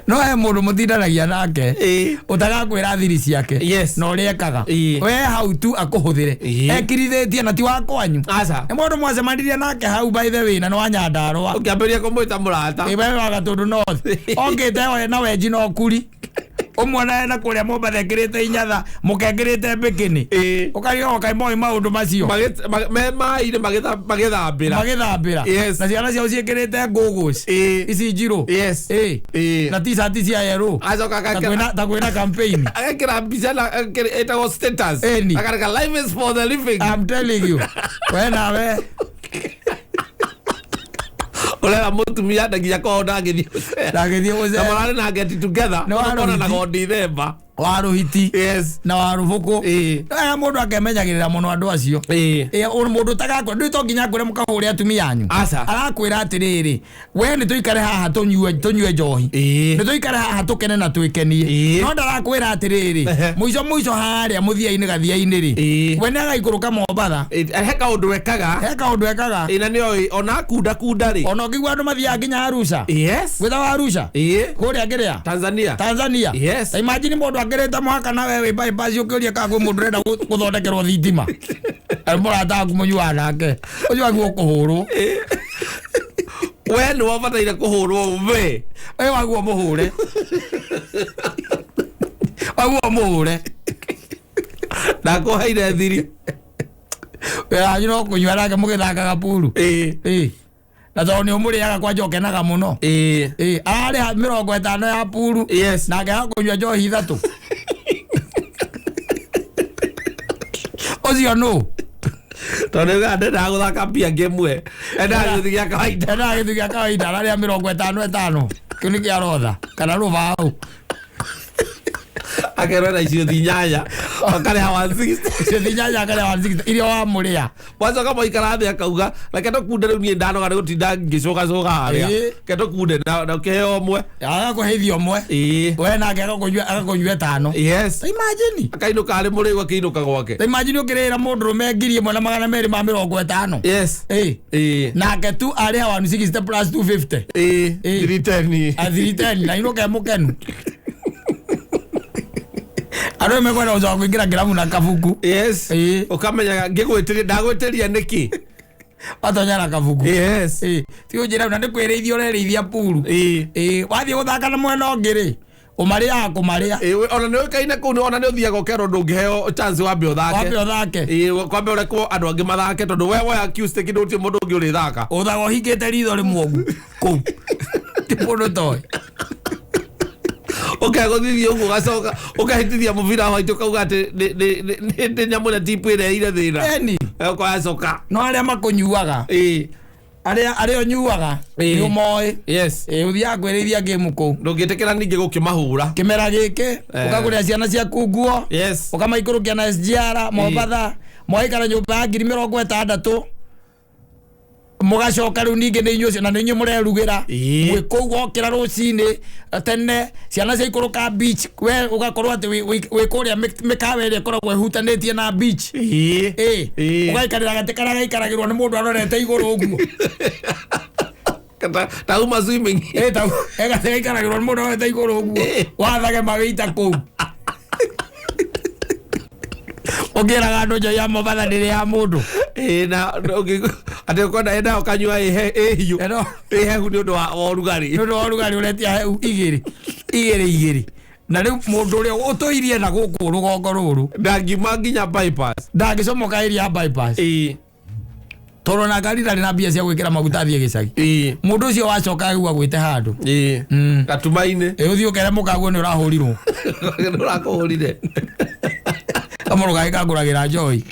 No he mũndũ mũtindanagia nake. Ũtagakwĩra thiri ciake. Na ũrĩa ekaga. We hau tu akũhũthĩre. Ekirithĩtie na ti wa kwanyu. Aca. Nĩ mũndũ mwacemanirie nake hau by the way na nĩ wa Nyandarũa. Ũkĩambĩrĩria kũmwĩta mũrata. We wa Gatũndũ North. Okĩte we na wenji na ũkuri. Ũmuona ena kũrĩa Mombatha ekĩrĩte inyatha, mũkekĩrĩte mbikini. Ũkariga ũkaĩ moĩ maũndũ macio. Me maĩ-inĩ magĩthambĩra. Magĩthambĩra. Na ciana ciao ciĩkĩrĩte goggles. Ici njirũ. Na t-shirt cia yellow. Acoka Ta kwĩna campaign. Agekĩra mbica na ĩtagwo status. Ĩni. Akareka life is for the living. I'm telling you. We nawe. Ũrera mũtumia nginya kwao ndangĩthiĩ gũcera. Ndangĩthiĩ gũcera. Na mararĩ na get together. Nĩ wa Makonanaga Rũhiti. o December. Wa Rũhiti. Na wa Rũbũkũ. Aya mũndũ akemenyagĩrĩra mũno andũ acio. Mũndũ ũtagakwĩra, ndũĩ to nginya akwĩre mũkahũre atumia anyu. Aca. Arakwĩra atĩrĩrĩ, we nĩ tũikare haha tũnyue njohi. Nĩ tũikare haha tũkene na twĩkenie. No ndarakwĩra atĩrĩrĩ, mũico mũico harĩa mũthia-inĩ gathia-inĩ rĩ, we nĩ agaikũrũka Mombatha. He kaũndũ ekaga. He kaũndũ ekaga. Na nĩoĩ, ona akunda kunda rĩ. Ona ũngĩigua andũ mathiaga nginya Arusha. Gwĩtagwo Arusha? Kũrĩa kĩrĩa? Tanzania. Tanzania. Ta imagine mũndũ Akĩrĩte mũhaka na we wĩ bypass ũkĩũria kana kwĩ mũndũ ũrenda gũthondekerwo thitima. Arĩ mũrata waku mũnyuaga nake. Ũcio waguo kũhũrwo. We nĩ wabataire kũhũrwo we. We waguo mũhũre. Waguo mũhũre. Ndakũheire thiri. Wĩra no kũnyua nake mũgĩthakaga puru. Ĩĩ. Ĩĩ. Na tondũ nĩ ũmũrĩaga kwanja ũkenaga mũno. Ĩĩ. Ĩĩ, ararĩha 50 ya puru. Yes. Nake agakũnyua njohi 3. Ũcio nũ? Tondũ nĩ ndendaga gũthaka mbia ngĩmwe. Endaga gĩthĩ gĩa kawaida. Endaga gĩthĩ gĩa kawaida, ararĩha 55. Kĩu nĩ kĩa rotha kana rũbaũ. Akerwo na icio 8 akarĩha 160. Icio 8 akarĩha 160 iria wamũrĩa. Wacoka mwaikara thĩ akauga reke tũkunde rĩu niĩ ndanoga nĩ gũtinda ngĩcũgacũga harĩa. Ĩĩ. Reke tũkunde na ũkĩheo ũmwe. Agakũheithia ũmwe. Ĩĩ. We nake agakũnyua 5. Yes. Ta imagine. Akainũka arĩ mũrĩu akĩinũka gwake. Ta imagine ũkĩrĩra mũndũrũme 1250. Yes. Ĩĩ. Ĩĩ. Nake tu arĩha 160 plus 250. Ĩĩ. Ĩĩ. 310. A 310 na inũke mũkenu. Andũ mekwenda gũcoka kũingĩra kĩrabu na kabuku. Yes. Ĩĩ. Ũkamenyaga ngĩgwĩtĩria ndagwĩtĩria nĩkĩ. Watonya na kabuku. Yes. Ĩĩ. Ti ũnjĩre na nĩ kwĩrĩithia ũrerĩithia puru. Ĩĩ. Ĩĩ, wathiĩ gũthaka na mwena ũngĩ rĩ, ũmarĩaga kũmarĩa. Ĩĩ, ona nĩ ũĩkaine kũu ona nĩ ũthiaga ũkerwo ndũngĩheo chance wambe ũthake. Wambe ũthake. Ĩĩ, kwambe ũrekwo andũ angĩ mathake tondũ we woya cue stick ndũtirĩ mũndũ ũngĩ ũrĩthaka. Ũthaga ũhingĩte ritho rĩmwe ũguo kũu. Ti mũndũ toĩ. Ũkegũthithia ũguo ũgacoka ũkahĩtithia mũbira white ũkauga atĩ nĩ nyamũ ĩrĩa tipu ĩreheire thĩna. Eni. Ũkoya coka. No arĩa makũnyuaga. Ĩĩ. Arĩa ũnyuaga Ĩĩ. nĩ ũmoĩ. Yes. Ĩĩ, ũthiaga kwĩrĩithia game kũu. Ndũngĩtĩkĩra ningĩ gũkĩmahũra. Kĩmera gĩkĩ ũkagũrĩra ciana ciaku nguo. Yes. Ũkamaikũrũkia na SGR Mombatha, mũgaikara nyũmba ya 60,000. Mũgacoka rĩu ningĩ nĩ inyuĩ na nĩ inyuĩ mũrerugĩra. Ĩĩ. Mwĩ kũu wokĩra rũcinĩ tene, ciana ciaikũrũka beach, we ũgakorwo atĩ wĩ kũrĩa mĩkawa ĩrĩa ĩkoragwo ĩhutanĩtie na beach. Ĩĩ. Ĩĩ. Ĩĩ. Ũgaikarĩra gatĩ karĩa gaikaragĩrwo nĩ mũndũ arorete igũrũ ũguo. Ta uma swimming. Ĩĩ, ta gatĩ gaikaragĩrwo nĩ mũndũ arorete igũrũ ũguo. Wathage magĩita kũu. Ũngĩraga andũ njohi ya Mombatha ndĩrĩ ya mũndũ. Ĩĩ, na atĩ ũkwenda ĩnda ũkanyua ĩhiũ. Ĩno. Ĩhehu nĩ ũndũ wa ũrugarĩ. Nĩ ũndũ wa ũrugarĩ ũretia hehu igĩrĩ. Igĩrĩ igĩrĩ. Na rĩu mũndũ ũrĩa ũtũirie na gũkũ rũgongo rũrũ. Ndangiuma nginya bypass. Ndangĩcomoka area ya bypass. Ĩĩ. Tondũ na ngari ndarĩ na mbia cia gwĩkĩra maguta athiĩ gĩcagi. Ĩĩ. Mũndũ ũcio wacoka aigua gwĩte handũ. Ĩĩ. Gatumainĩ. Ĩĩ, ũthiĩ ũkere mũkaguo nĩ ũrahũrirwo. Nĩ ũrakũhũrire. Kamũrũ gake kangũragĩra njohi.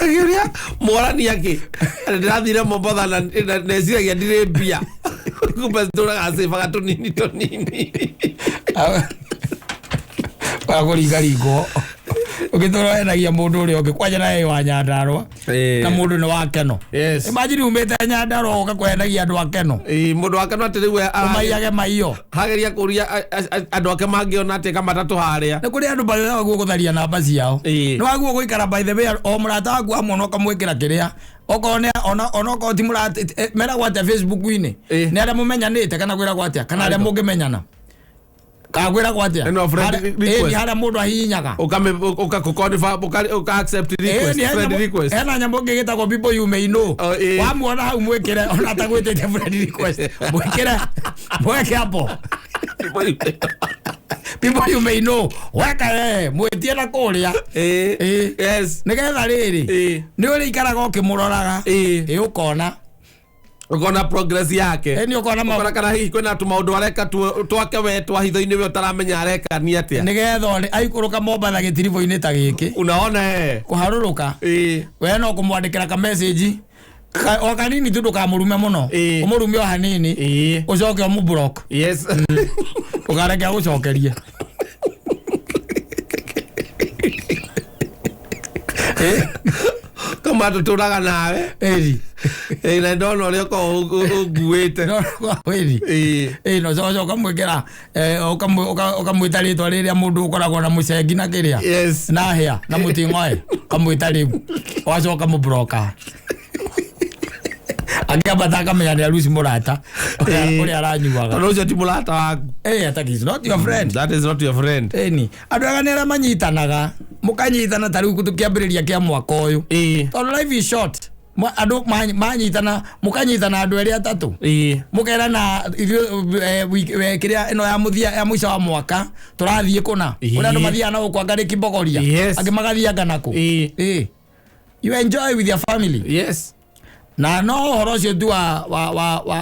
Akĩũria mworani akĩ ndĩrathire Mombatha na ndeciragia ndirĩ mbia. Kumbe tũraga cĩbaga tũnini tũnini. Wakũringaringwo. Ũngĩtũra wenagia mũndũ ũrĩa ũngĩ kwanja na wa Nyandarũa. Ĩĩ. Na mũndũ nĩ wa Keno. Yes. Imagine umĩte Nyandarũa ũgoka kwenagia andũ a Keno. Ĩĩ, mũndũ wa Keno atĩ rĩu Ũmaiyage maiyo. hageria kũria andũ ake mangĩona atĩ kamatatũ harĩa. Nĩ kũrĩ andũ barĩa waguo gũtharia namba ciao. Ĩĩ. Nĩ waguo gũikara by the way o mũrata waku amwona ũkamwĩkĩra kĩrĩa. Okorwo nĩ ona okorwo ti mũrata meragwo atĩa Facebook-inĩ. Ĩĩ. Nĩ arĩa mũmenyanĩte kana kwĩragwo atĩa kana arĩa mũngĩmenyana. Kana kwĩragwo atĩa? Ĩno friend request. Ĩĩ, nĩ harĩa mũndũ ahihinyaga. Ũka accept request, friend request. Hena nyamũ ĩngĩ ĩtagwo people you may know. Oh, ĩĩ. Wamuona hau mwĩkĩre ona atagwĩtĩte friend request. Mwĩkĩre, mweke hapo. People you may know. Weka we, mwĩtie na kũrĩa. Ĩĩ. Ĩĩ. Yes. Nĩgetha rĩrĩ. Ĩĩ. Nĩ ũrĩikaraga ũkĩmũroraga. Ĩĩ. Ĩĩ, ũkona. Ũkona progress yake. Ĩĩ, nĩ ũkona Ũkona kana hihi kwĩna tũmaũndũ areka twake we twa hitho-inĩ we ũtaramenya areka nĩ atĩa. Nĩgetha one aikũrũka Mombatha gĩtiribũ-inĩ ta gĩkĩ. Unaona eh. Kũharũrũka. Ĩĩ. We no kũmwandĩkĩra ka message. O kanini tu ndũkamũrume mũno. Ĩĩ. Ũmũrume o hanini. Ĩĩ. Ũcoke ũmũ-block. Yes. Ũkareke agũcokerie. Kama tũtũraga nawe. Ĩri. Ĩĩ, na ndona ũrĩa ũkoragwo ũnguĩte. Ĩri. Ĩĩ. Ĩĩ, na ũcoke ũkamwĩkĩra, ũkamwĩta rĩtwa rĩrĩa mũndũ ũkoragwo na mũcengi na kĩrĩa. Yes. Na hĩa, na mũting'oe. Ũkamwĩta rĩu. Ũgacoka ũkamũ-block. Akĩambata akamenya nĩ aruci mũrata Ĩĩ. ũrĩa aranyuaga. Tondũ ũcio ti mũrata waku. Eh, that is not your friend. That is not your friend. Ĩni andũ ega nĩ arĩa manyitanaga, mũkanyitana ta rĩu tũkĩambĩrĩria kĩa mwaka ũyũ, tondũ life is short. Andũ manyitana, mũkanyitana andũ erĩ atatũ, mũkerana ithuĩ kĩrĩa ĩno ya mũthia ya mũico wa mwaka tũrathiĩ kũna. Kũrĩ andũ mathiaga na gũkũ anga nĩ Kibogoria, angĩ magathianga nakũ. Ĩĩ. You enjoy with your family. Na no ũhoro ũcio tu wa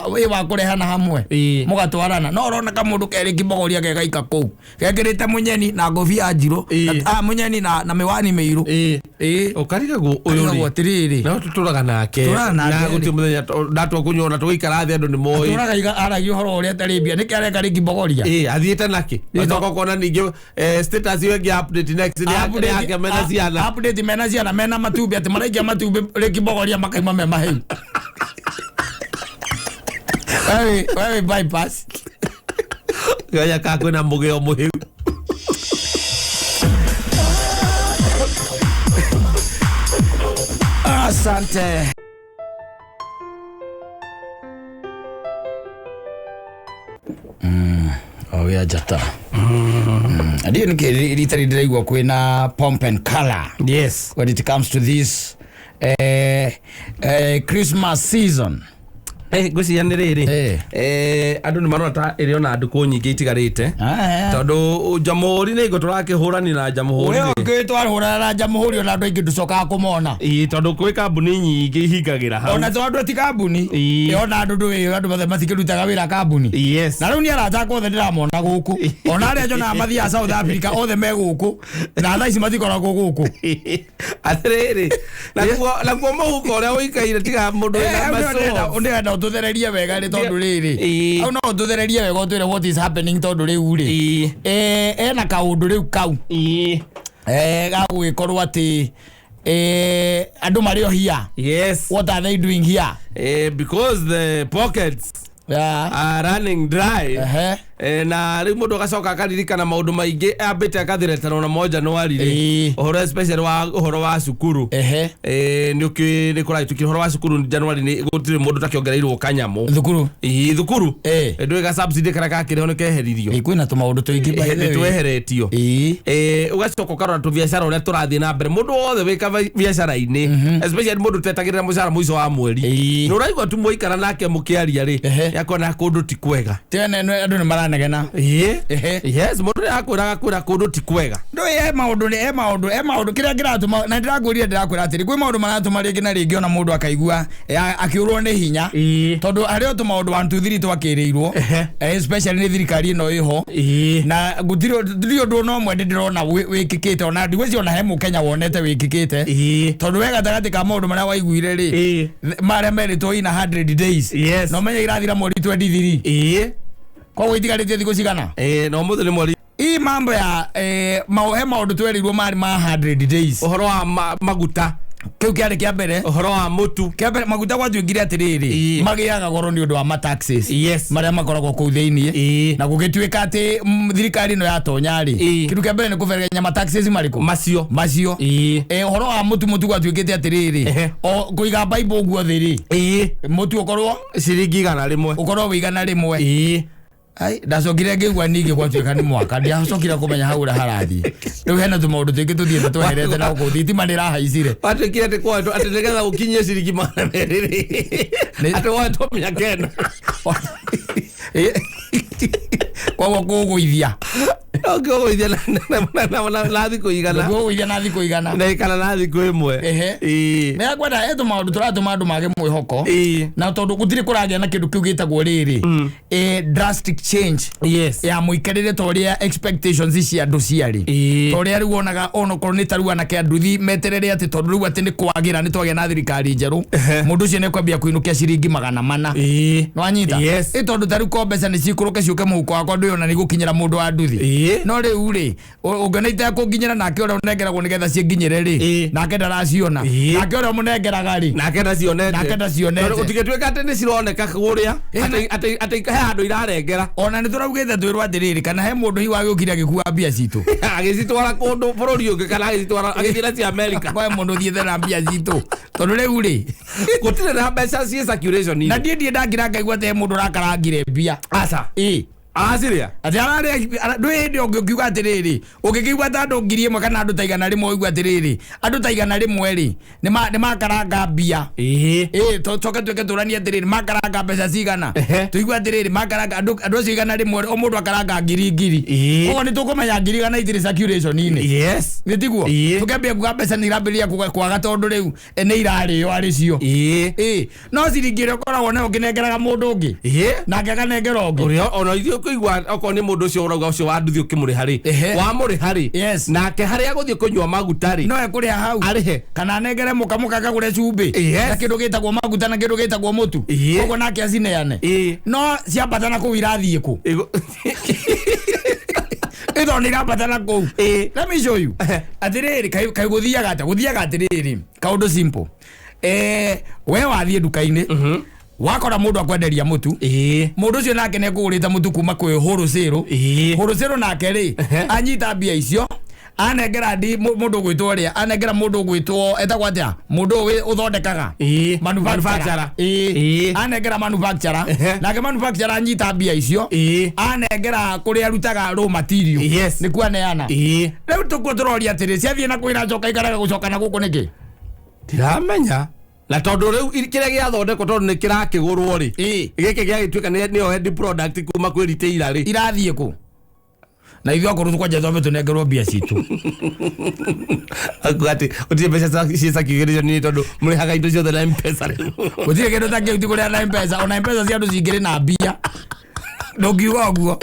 wĩ wa kũrehana hamwe, mũgatwarana, no ũrona kamũndũ kerĩ Kibogoria gegaika kũu gekĩrĩte mũnyeni na ngobia njirũ, mũnyeni na mĩwani mĩirũ. Ĩĩ. Ũkarigagwo ũyũ Karigagwo rĩ. atĩrĩrĩ. No tũtũraga nake. Tũtũraga nake Na rĩ. gũtirĩ mũthenya ndatua kũnyua ona tũgĩikara thĩ andũ nĩ moĩ. Tũraga aragia ũhoro ũrĩa atarĩ mbia, nĩkĩ areka rĩ Kibogoria? Ĩĩ, athiĩte nakĩ? Ũgacoka ũkona ningĩ status ĩyo ĩngĩ update next nĩ yake mena ciana. Update mena ciana, mena matumbĩ, atĩ maraikia matumbĩ rĩ Kibogoria makaima me mahĩu. Wewe bypass. Gaya ka kwĩna mũgĩo mũhĩu. Asante. O ya njata. Ndiũ nĩkĩ rita rĩrĩ ndĩraigua kwĩna pomp and color when it comes to this Christmas season. Ngwĩciria nĩ rĩrĩ, andũ nĩ marona ta ĩrĩ ona ndukũ nyingĩ itigarĩte, tondũ jamhuri nĩ ngo tũrakĩhũrani na jamhuri Ũyũ rĩ. ũngĩ twarahũrana na jamhuri, ona andũ aingĩ ndũcokaga kũmona. Ĩĩ, tondũ kwĩ kambuni nyingĩ ihingagĩra hau. Ona to andũ ti kambuni. Ona andũ ndũĩ andũ mothe matikĩrutaga wĩra kambuni. Na rĩu nĩ arata akwa othe ndĩramona gũkũ, ona arĩa njonaga mathiaga South Africa othe me gũkũ, na thaa ici matikoragwo gũkũ. Atĩrĩrĩ, nakuo mũhuko ũrĩa ũikaire tiga mũndũ wĩna macof. Ndĩrenda ũtũthererie wega rĩ, tondũ rĩrĩ, hau no ũtũthererie wega ũtwĩre what is happening, tondũ rĩu rĩ, ena kaũndũ rĩu kau gagũgĩkorwo atĩ andũ marĩ o here. What are they doing here? Because the pockets are running dry. Na rĩu mũndũ agacoka akaririkana maũndũ maingĩ ambĩte akathĩreterwo namo January rĩ. Ũhoro especially wa ũhoro wa cukuru. Nĩ ũkĩ nĩ kũrahĩtũkire ũhoro wa cukuru January, nĩ gũtirĩ mũndũ takĩongereirwo kanyamũ. Thukuru. Ĩĩ, thukuru. Ndũĩ ga subsidy karĩa kakĩrĩho nĩ keheririo. Kwĩna tũmaũndũ tũingĩ by the Nĩ way. tweheretio. Ũgacoka ũkarora tũbiacara ũrĩa tũrathiĩ na mbere, mũndũ wothe wĩ biacara-inĩ, especially mũndũ ũtetagĩrĩra mũcara mũico wa mweri, nĩ ũraigua tu mwaikara nake mũkĩaria rĩ, nĩakona kũndũ ti kwega. Tene andũ nĩ maranegena. Yes, mũndũ nĩ akwĩraga kwĩra kũndũ ti kwega. Ndũĩ he maũndũ he maũndũ kĩrĩa kĩratũma, na ndĩrakwĩrire, ndĩrakwĩra atĩrĩ, kwĩ maũndũ maratũma rĩngĩ na rĩngĩ ona mũndũ akaigua akĩũrwo nĩ hinya, tondũ harĩ o tũmaũndũ 1 2 3 twakĩrĩirwo, especially nĩ thirikari ĩno ĩho, na gũtirĩ gũtirĩ ũndũ ona ũmwe ndĩrona wĩkĩkĩte, ona ndigwĩciria ona he mũkenya wonete wĩkĩkĩte, tondũ we gatagatĩ ka maũndũ marĩa waiguire rĩ, marĩa merĩtwo ina 100 days, na ũmenye irathira mweri 23. Koguo itigarĩtie thikũ cigana? Na ũmũthĩ nĩ mweri Hii mambo ya he maũndũ twerirwo marĩ ma 100 days. Ũhoro wa maguta. Kĩu kĩarĩ kĩa mbere. Ũhoro wa mũtu. Kĩa mbere maguta, gwatuĩkire atĩrĩrĩ, magĩaga goro nĩ ũndũ wa mataxes marĩa makoragwo kũu thĩiniĩ, na gũgĩtuĩka atĩ thirikari ĩno yatonya rĩ, kĩndũ kĩa mbere nĩ kũberenya mataxes marĩkũ macio. Macio. Ũhoro wa mũtu gwatuĩkĩte atĩrĩrĩ, o kũiga Bible ũguo thĩ rĩ, mũtu ũkorwo ciringi 100. Ũkorwo wĩ 100. Ai, ndacokire ngĩigua ningĩ gwatuĩka nĩ mwaka, ndiacokire kũmenya hau ũrĩa harathiĩ. Rĩu hena tũmaũndũ tũingĩ tũthiĩte tweherete na gũkũ thitima nĩ ĩrahaicire. Watuĩkire atĩ kwoetwo atĩ nĩgetha ũkinyie ciringi 200 rĩ, atĩ woetwo 900. Koguo kũgũithia. Ũngĩũgũithia na thikũ 100. Kũgũithia na thikũ 100. Na kana na thikũ 1. Nĩ akwenda he tũmaũndũ tũratũma andũ mage mwĩhoko, na tondũ gũtirĩ kũragĩa na kĩndũ kĩu gĩtagwo rĩrĩ, drastic change ya mũikarĩre ta ũrĩa expectations cia andũ ciarĩ, ta ũrĩa rĩu wonaga onokorwo nĩ ta rĩu anake a nduthi meterere atĩ tondũ rĩu atĩ nĩ kwagĩra nĩ twagĩa na thirikari njerũ, mũndũ ũcio nĩ kwambia kũinũkia ciringi 400. Nĩwanyita? Yes. Ĩ tondũ ta rĩu ko mbeca nĩ cikũrũke ciũke mũhuko wakwa, ndũĩ ona nĩ gũkinyĩra mũndũ wa nduthi. No rĩu rĩ, ũngĩona itekũnginyĩra, nake ũrĩa ũnengeragwo nĩgetha ciĩnginyĩre rĩ, nake ndaraciona. Nake ũrĩa ũmũnengeraga rĩ, nake ndacionete. Nake ndacionete. Tondũ gũtigĩtuĩka atĩ nĩ cironeka kũrĩa, atĩ he handũ irarengera. Ona nĩ tũraugĩte twĩrwo atĩrĩrĩ, kana he mũndũ hihi wagĩũkire agĩkua mbia citũ, agĩcitwara kũndũ bũrũri ũngĩ, kana agĩcitwara agĩthiĩ nacio America. Kwae mũndũ ũthiĩte na mbia citũ, tondũ rĩu rĩ, gũtirĩ na mbeca ciĩ circulation. Na ndiĩ ndakira ngaigua atĩ he mũndũ ũrakarangire mbia. Aca. Ĩ. Acirĩa. Atĩ ararĩa. Ndwĩ hĩndĩ ũngĩkiuga atĩrĩrĩ, ũngĩkĩigua ta andũ 1,000 kana andũ ta 100, ũigua atĩrĩrĩ, andũ ta 100 rĩ, nĩ makaranga mbia. Ĩ coke tuĩke tũranie atĩrĩrĩ, makaranga mbeca cigana? Tũigue atĩrĩrĩ, makaranga andũ acio 100, o mũndũ akaranga ngiri ngiri. Koguo nĩ tũkũmenya 100,000 itirĩ circulation-inĩ. Nĩ tiguo? Tũkĩambia kuga mbeca nĩ irambĩrĩria kwaga, tondũ rĩu nĩ irarĩo arĩ cio. Ĩ no ciringi ĩrĩa ũkoragwo nayo ũkĩnengeraga mũndũ ũngĩ, nake akanengera ũngĩ. Ũrĩa ona ithuĩ ũkũigua, okorwo nĩ mũndũ ũcio ũrauga ũcio wa nduthi, ũkĩmũrĩha rĩ, wamũrĩha rĩ, nake harĩa agũthiĩ kũnyua maguta rĩ, no ekũrĩha hau, arĩhe. Kana anengere mũka, mũka akagũre cumbĩ, na kĩndũ gĩtagwo maguta na kĩndũ gĩtagwo mũtu. Koguo nake acineane. No ciambata na kũu irathiĩ kũ? Ĩtondũ nĩ irambata na kũu. Let me show you. Atĩrĩrĩ, kaĩ gũthiaga atĩa? Gũthiaga atĩrĩrĩ, kaũndũ simple, we wathiĩ nduka-inĩ, wakora mũndũ akwenderia mũtu. Mũndũ ũcio nake nĩ ekũgũrĩte mũtu kuma kwĩ wholesale. Wholesale nake rĩ, anyita mbia icio, anengera ndi mũndũ ũgwĩtwo ũrĩa, anengera mũndũ ũgwĩtwo, etagwo atĩa, mũndũ ũyũ ũthondekaga? Manufacturer. Manufacturer. Anengera manufacturer. Nake manufacturer anyita mbia icio, anengera kũrĩa arutaga raw material. Nĩkuo aneana. Rĩu tũkuo tũroria atĩrĩ, ciathiĩ na kũu iracoka ikaraga gũcoka na gũkũ nĩkĩ? Ndiramenya, na tondũ rĩu kĩrĩa gĩathondekwo, tondũ nĩ kĩrakĩgũrwo rĩ, gĩkĩ gĩagĩtuĩka nĩyo end product kuma kwĩ retailer rĩ. Irathiĩ kũ? Na ithuĩ akorwo tũkwanja twambe tũnengerwo mbia citũ. Akuga atĩ gũtirĩ mbeca ciĩ circulation nĩ tondũ mũrĩhaga indo ciothe na Mpesa rĩu. Gũtirĩ kĩndũ ta kĩu, ti kũrĩa na Mpesa. Ona Mpesa cia andũ cingĩrĩ na mbia, ndũngiuga ũguo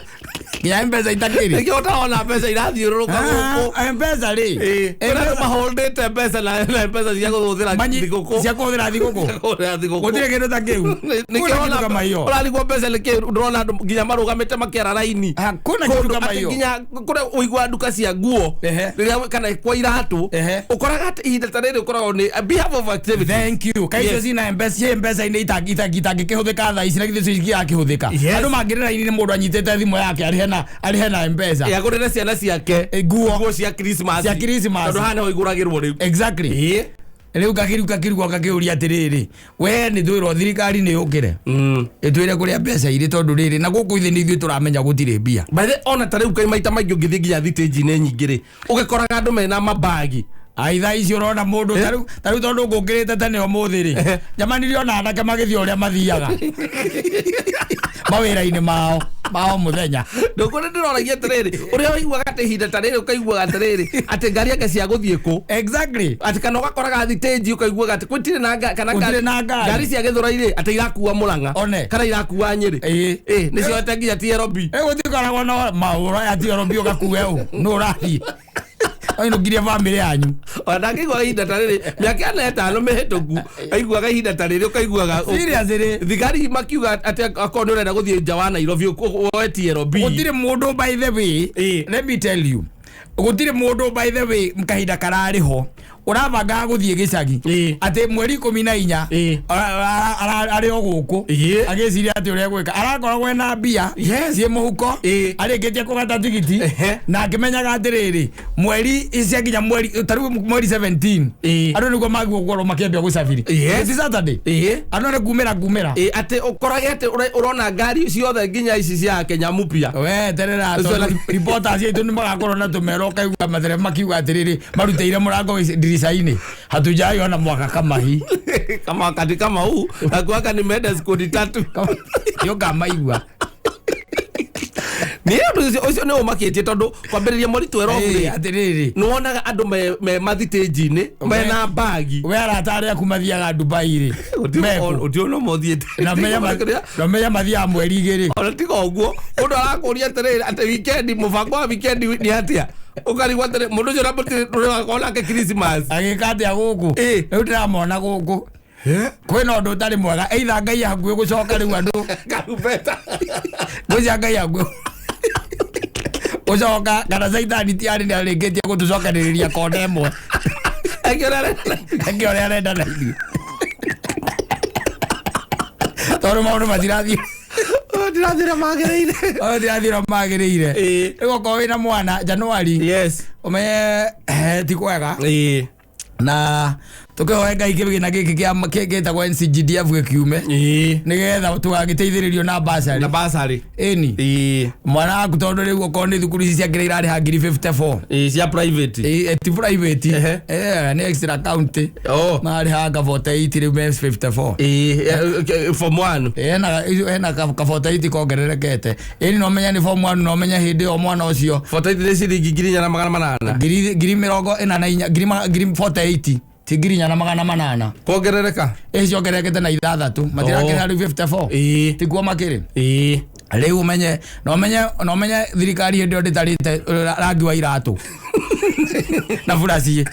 nginya Mpesa itakĩrĩ. Nĩkĩo ũtarona mbeca irathiũrũrũka gũkũ. Ah, Mpesa rĩ, Kwĩna andũ maholdĩte mbeca na Mpesa cia kũhũthĩra thigũkũ. Cia kũhũthĩra thigũkũ. Cia kũhũthĩra thigũkũ. Gũtirĩ kĩndũ ta kĩu. Nĩkĩo Kũna kĩndũ kama hiyo. Ũrarigwo mbeca nĩkĩ, ndĩrona andũ nginya marũgamĩte makĩara raini. Hakuna kitu Kũndũ kama atĩ hiyo. nginya kũrĩa ũiguaga nduka cia nguo, rĩrĩa kana kwa iratũ, ũkoraga atĩ ihinda ta rĩrĩ ũkoragwo nĩ a behalf of activity. Thank you. Kaĩ icio cina Mpesa, ciĩ Mpesa-inĩ itangĩkĩhũthĩka thaa ici, na githĩ cio irakĩhũthĩka? Andũ mangĩrĩ raini-inĩ, mũndũ anyitĩte thimũ yake, arĩhe na Mpesa. Agũrĩre ciana ciake Nguo. Nguo cia Christmas. Cia Christmas. Tondũ haha nĩho igũragĩrwo rĩu. Exactly. Rĩu kakĩrigwo, kakĩũria atĩrĩrĩ, we nĩ twĩrwo thirikari nĩ yũkĩre ĩtwĩre kũrĩa mbeca irĩ, tondũ rĩrĩ na gũkũ ithe nĩ ithuĩ tũramenya gũtirĩ mbia. By the ona ta rĩu kaĩ maita maingĩ ũngĩthiĩ nginya thitĩnji-inĩ nyingĩ rĩ, ũgĩkoraga andũ mena mabagi. Ai, thaa ici ũrona mũndũ tarĩu tondũ ngũkĩrĩte tene ũmũthĩ rĩ, jamani, ndĩrona anake magĩthiĩ ũrĩa mathiaga mawĩra-inĩ mao mao mũthenya. Ndũkũrĩ ndĩroragia atĩrĩrĩ, ũrĩa ũiguaga atĩ ihinda ta rĩrĩ ũkaiguaga atĩrĩrĩ atĩ ngari anga cia gũthiĩ kũ, atĩ kana ũgakoraga thitĩnji ũkaiguaga atĩ gũtirĩ na kana Gũtirĩ na ngari. Ngari cia Gĩthũrai rĩ, atĩ irakua Mũrang'a One. kana irakua Nyĩrĩ. Ĩ nĩ cioete nginya TLB. Gũtikoragwo na maũra ya TLB ũgakue ũ nũ ũrathiĩ ainũkirie bamĩrĩ yanyu. Ona ndangĩigua ihinda ta rĩrĩ mĩaka ĩna ĩtano mĩhĩtũku, aiguaga ihinda ta rĩrĩ ũkaiguaga Seriously? Thigari makiuga atĩ akorwo nĩ ũrenda gũthiĩ nja wa Nairobi woe TLB. Gũtirĩ mũndũ, by the way, let me tell you, gũtirĩ mũndũ, by the way, kahinda kararĩ ho ũrabangaga gũthiĩ gĩcagi atĩ mweri 14 arĩ o gũkũ agĩciria atĩ ũrĩa gwĩka arakoragwo ena mbia ciĩ mũhuko, arĩkĩtie kũgata tigiti, na akĩmenyaga atĩrĩrĩ, mweri cia nginya mweri tarĩu mweri 17 andũ nĩguo magwo gũkorwo makĩambia gũcabiri. Ti Saturday? Andũ nĩ kumĩra kumĩra. Atĩ ũkorage atĩ ũrona ngari ciothe nginya ici cia Kenya mpya. We terera, Ũcio tondũ reporters aitũ nĩ magakorwo na tũmero, ũkaigua matereba makiuga atĩrĩrĩ, marutĩire mũrango ndirica-inĩ, hatujaiona mwaka kama hii. Kama wakati kama huu nakuaka nimeenda siku tatu. Nĩ ũkamaigua. Nĩ ũndũ ũcio nĩ ũmakĩtie, tondũ kwambĩrĩria mweri 12 rĩ, Atĩrĩrĩ, nĩ wonaga andũ me mathitĩnji-inĩ mena mbagi. We arata arĩa aku mathiaga Dubai rĩ, meku? Ũtĩ ũno mothiĩte. Na menya mathiaga mweri 2. Ona tiga ũguo, mũndũ arakũria atĩrĩrĩ atĩ weekend, mũbango wa weekend nĩ atĩa, ũkarigwo atĩrĩ mũndũ ũcio ndũrakorwo nake Christmas. Agĩka atĩa gũkũ? Rĩu ndĩramona gũkũ kwĩna ũndũ ũtarĩ mwega, either Ngai hakuhĩ gũcoka rĩu andũ Karumbeta. Ngwĩciria Ngai hakuhĩ. Ũcoka kana caitani tiarĩ nĩ arĩkĩtie gũtũcokanĩrĩria kona ĩmwe. Eke ũrĩa arenda na ithuĩ. Tondũ maũndũ matirathiĩ Ndirathira magĩrĩire. Maũndũ matirathiĩ ũrĩa magĩrĩire. Rĩu okorwo wĩna mwana Januari ũmenye ti kwega. Na tukihoe Ngai kĩgĩna gĩkĩ kĩa gĩtagwo NCGDF gĩkiume nĩgetha tũgagĩteithĩrĩrio na basarĩ. Na basarĩ. Ĩni. Mwana waku tondũ rĩu okorwo nĩ thukuru ici ciake irarĩha ngiri 54. Cia private. Ti private. Nĩ extra county. Mararĩhanga 48 rĩu me 54. Form 1. Hena ka 48 kongererekete. Ĩni no menya nĩ form 1 no menya hĩndĩ ĩyo mwana ũcio. 48 nĩ ciringi 4,800. Ngiri mĩrongo ĩna na inya, ngiri 48. Ti 4,800. Kongerereka. Ciongererekete na 6. Matirakĩrĩha rĩu 54. Tikuo makĩrĩ. Rĩu ũmenye, no menye thirikari hĩndĩ ĩyo ndĩtarĩte rangi wa iratũ. Na buraci.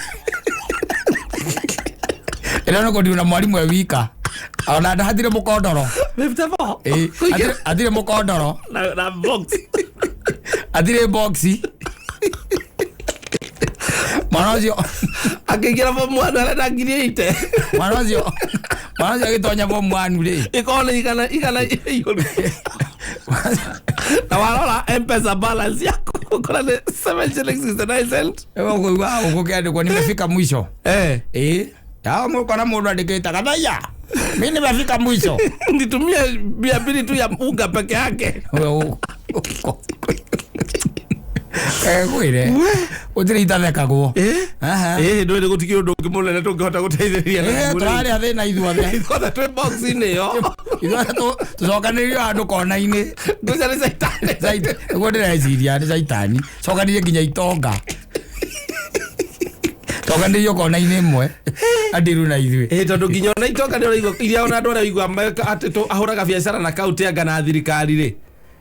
Ĩno nĩ kũndiũ na mwarimũ e wika. Ona hatirĩ mũkondoro. 54. Hatirĩ mũkondoro. Na box. Hatirĩ box. Mwana ũcio akĩingĩra form 1 arenda ngiri 80. Mwana ũcio agĩtonya form 1 rĩ. Ĩkorwo nĩ igana igũrũ. Na warora M-Pesa balance yako ukora nĩ 7 shillings 69 cents. Ewe ũkũigua ũgũkĩandĩkwo nimefika mwisho. Yao mũkora mũndũ andĩkĩte Gathaiya. Mimi nimefika mwisho. Nitumie 200 tu ya unga peke yake. Kwĩre gũtirĩ itathekagwo. Ndũĩ gũtikĩrĩ ũndũ ũngĩ mũnene tũngĩhota gũteithĩrĩria. Tũrarĩa thĩna ithuothe. Ithuothe twĩ box-inĩ ĩyo. Ithuothe tũcokanĩrĩrio handũ kona-inĩ. Ngwĩciria nĩ caitani. Nĩguo ndĩreciria nĩ caitani. Cokanĩrie nginya itonga. Cokanĩrĩrio kona-inĩ ĩmwe. Andiru na ithuĩ. Tondũ nginya ona itonga nĩ ũraigua iria ona andũ arĩa ũraigua atĩ ahũraga biacara na kaunti anga na thirikari rĩ.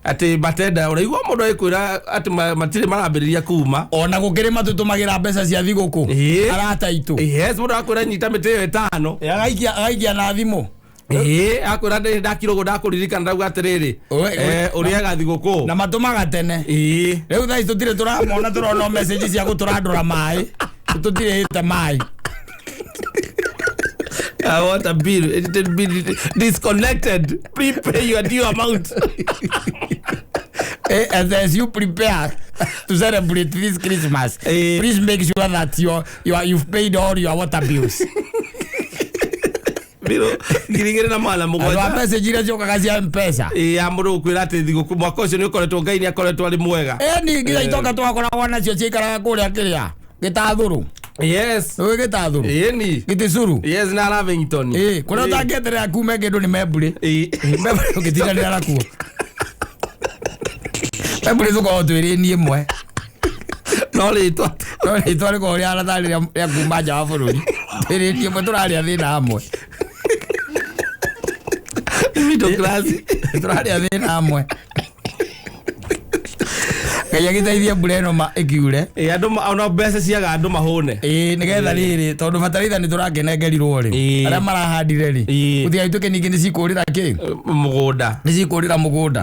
Ati matenda ũraigua mũndũ agĩkwĩra atĩ matirĩ marambĩrĩria kuma. Ona gũkĩrĩ matũtũmagĩra mbeca cia thigũkũ. Arata aitũ. Yes, mũndũ akwĩra nyita mĩtĩ ĩyo ĩtano. Agaikia na thimũ. Akwĩra ndakira ũguo ndakũririkana ndauga atĩrĩrĩ. Ũrĩaga thigũkũ. Na matũmaga tene. Rĩu thaa ici tũtirĩ tũramona tũrona message cia gũtũrandũra maĩ. Tũtirĩhĩte maĩ. I want a bill. It will be disconnected. Prepay your due amount. As you prepare to celebrate this Christmas, please make sure that you've paid all your water bills. Biro ngiri na mwana mũgwanja. Andũ a message iria ciũkaga cia M-Pesa. Ya mũndũ gũkwĩra atĩ thigũkũ mwaka ũcio nĩ ũkoretwo Ngai nĩ akoretwo arĩ mwega. Nĩ nginya itonga twakoragwo nacio ciikaraga kũrĩa kĩrĩa gĩtathũrũ. Yes. Ũĩ gĩtathũrũ? Ĩni. Gĩtĩcuru? Yes, na Lavington. Kũrĩa ũtangĩeterera kume kĩndũ nĩ Membũrĩ. Membũrĩ ũngĩtindanĩra nakuo. Membũrĩ tũkoragwo twĩ rĩni ĩmwe. No rĩtwa. No rĩtwa rĩkoragwo rĩhana tarĩ rĩa kuma nja wa bũrũri. Twĩ rĩni ĩmwe tũrarĩa thĩna hamwe. Middle class. Tũrarĩa thĩna hamwe. Ngai agĩteithie mbura ĩno ĩkiure. Andũ ona mbeca ciaga andũ mahũne. Nĩgetha rĩrĩ tondũ bataraitha nĩ tũrakĩnengerirwo rĩ. Arĩa marahandire rĩ. Gũtigagĩtuĩke ningĩ nĩ cikũrĩra kĩ? Mũgũnda. Nĩ cikũrĩra mũgũnda.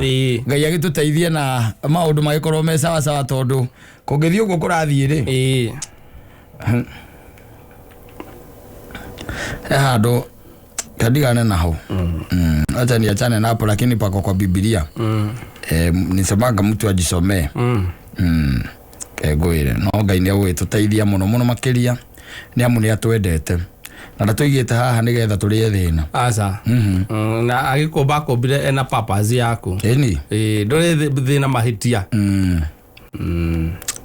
Ngai agĩtũteithie na maũndũ magĩkorwo me sawa sawa tondũ kũngĩthiĩ ũguo kũrathiĩ rĩ. He handũ kadigane naho. Acha niachane napo lakini pako kwa Biblia. Nisemanga mtu ajisomee. Kegwire no Ngai nĩ agũgĩtũteithia mũno mũno makĩria nĩ amu nĩ atwendete na ndatũigĩte haha nĩgetha tũrĩe thĩna. Aca. Na agĩkũmba akũmbire ena purpose yaku. Ĩni. Ndũrĩ thĩna mahĩtia.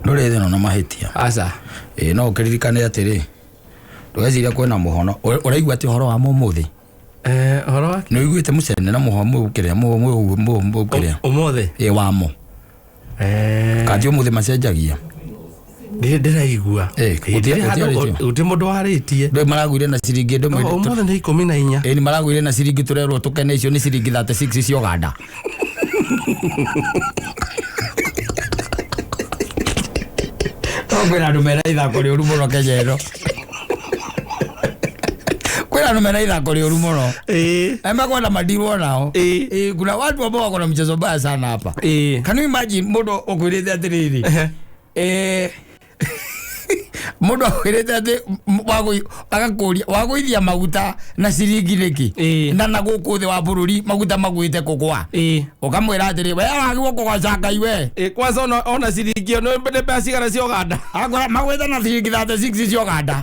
Ndũrĩ thĩna na mahĩtia. Aca. No ũkĩririkane atĩrĩ ndũgeciria kwĩna mũhono ũraigua atĩ ũhoro wa mũmũthĩ. Ũhoro wa nĩ ũiguĩte mũcene na mũho kĩrĩa mũho kĩrĩa ũmũthĩ wamo kati ũmũthĩ macenjagia ndĩraigua gũtirĩ mũndũ warĩtie ndũ maragũire na ciringi ndũ ũmũthĩ nĩ 14. Nĩ maragũire na ciringi tũrerwo tũkene icio nĩ ciringi 36 cia Uganda. No kwĩna andũ mena ithako rĩũru mũno Kenya ĩno. Kwĩna andũ mena ithako rĩũru mũno. Na mekwenda madirwo nao. Kuna watu ambao wako na mchezo mbaya sana hapa. Can you imagine mũndũ ũkwĩrĩte atĩrĩrĩ, mũndũ akwĩrĩte atĩ agakũria wagũithia maguta na ciringi nĩkĩ? Na gũkũ thĩ wa bũrũri maguta magwĩte kũgwa. Ũkamwĩra atĩrĩ, we wagĩrĩirwo kũgoca Ngai we. Kwanza ona ciringi ĩyo nĩ mbeca cigana cia Uganda? Akora magwĩte na ciringi 36 cia Uganda.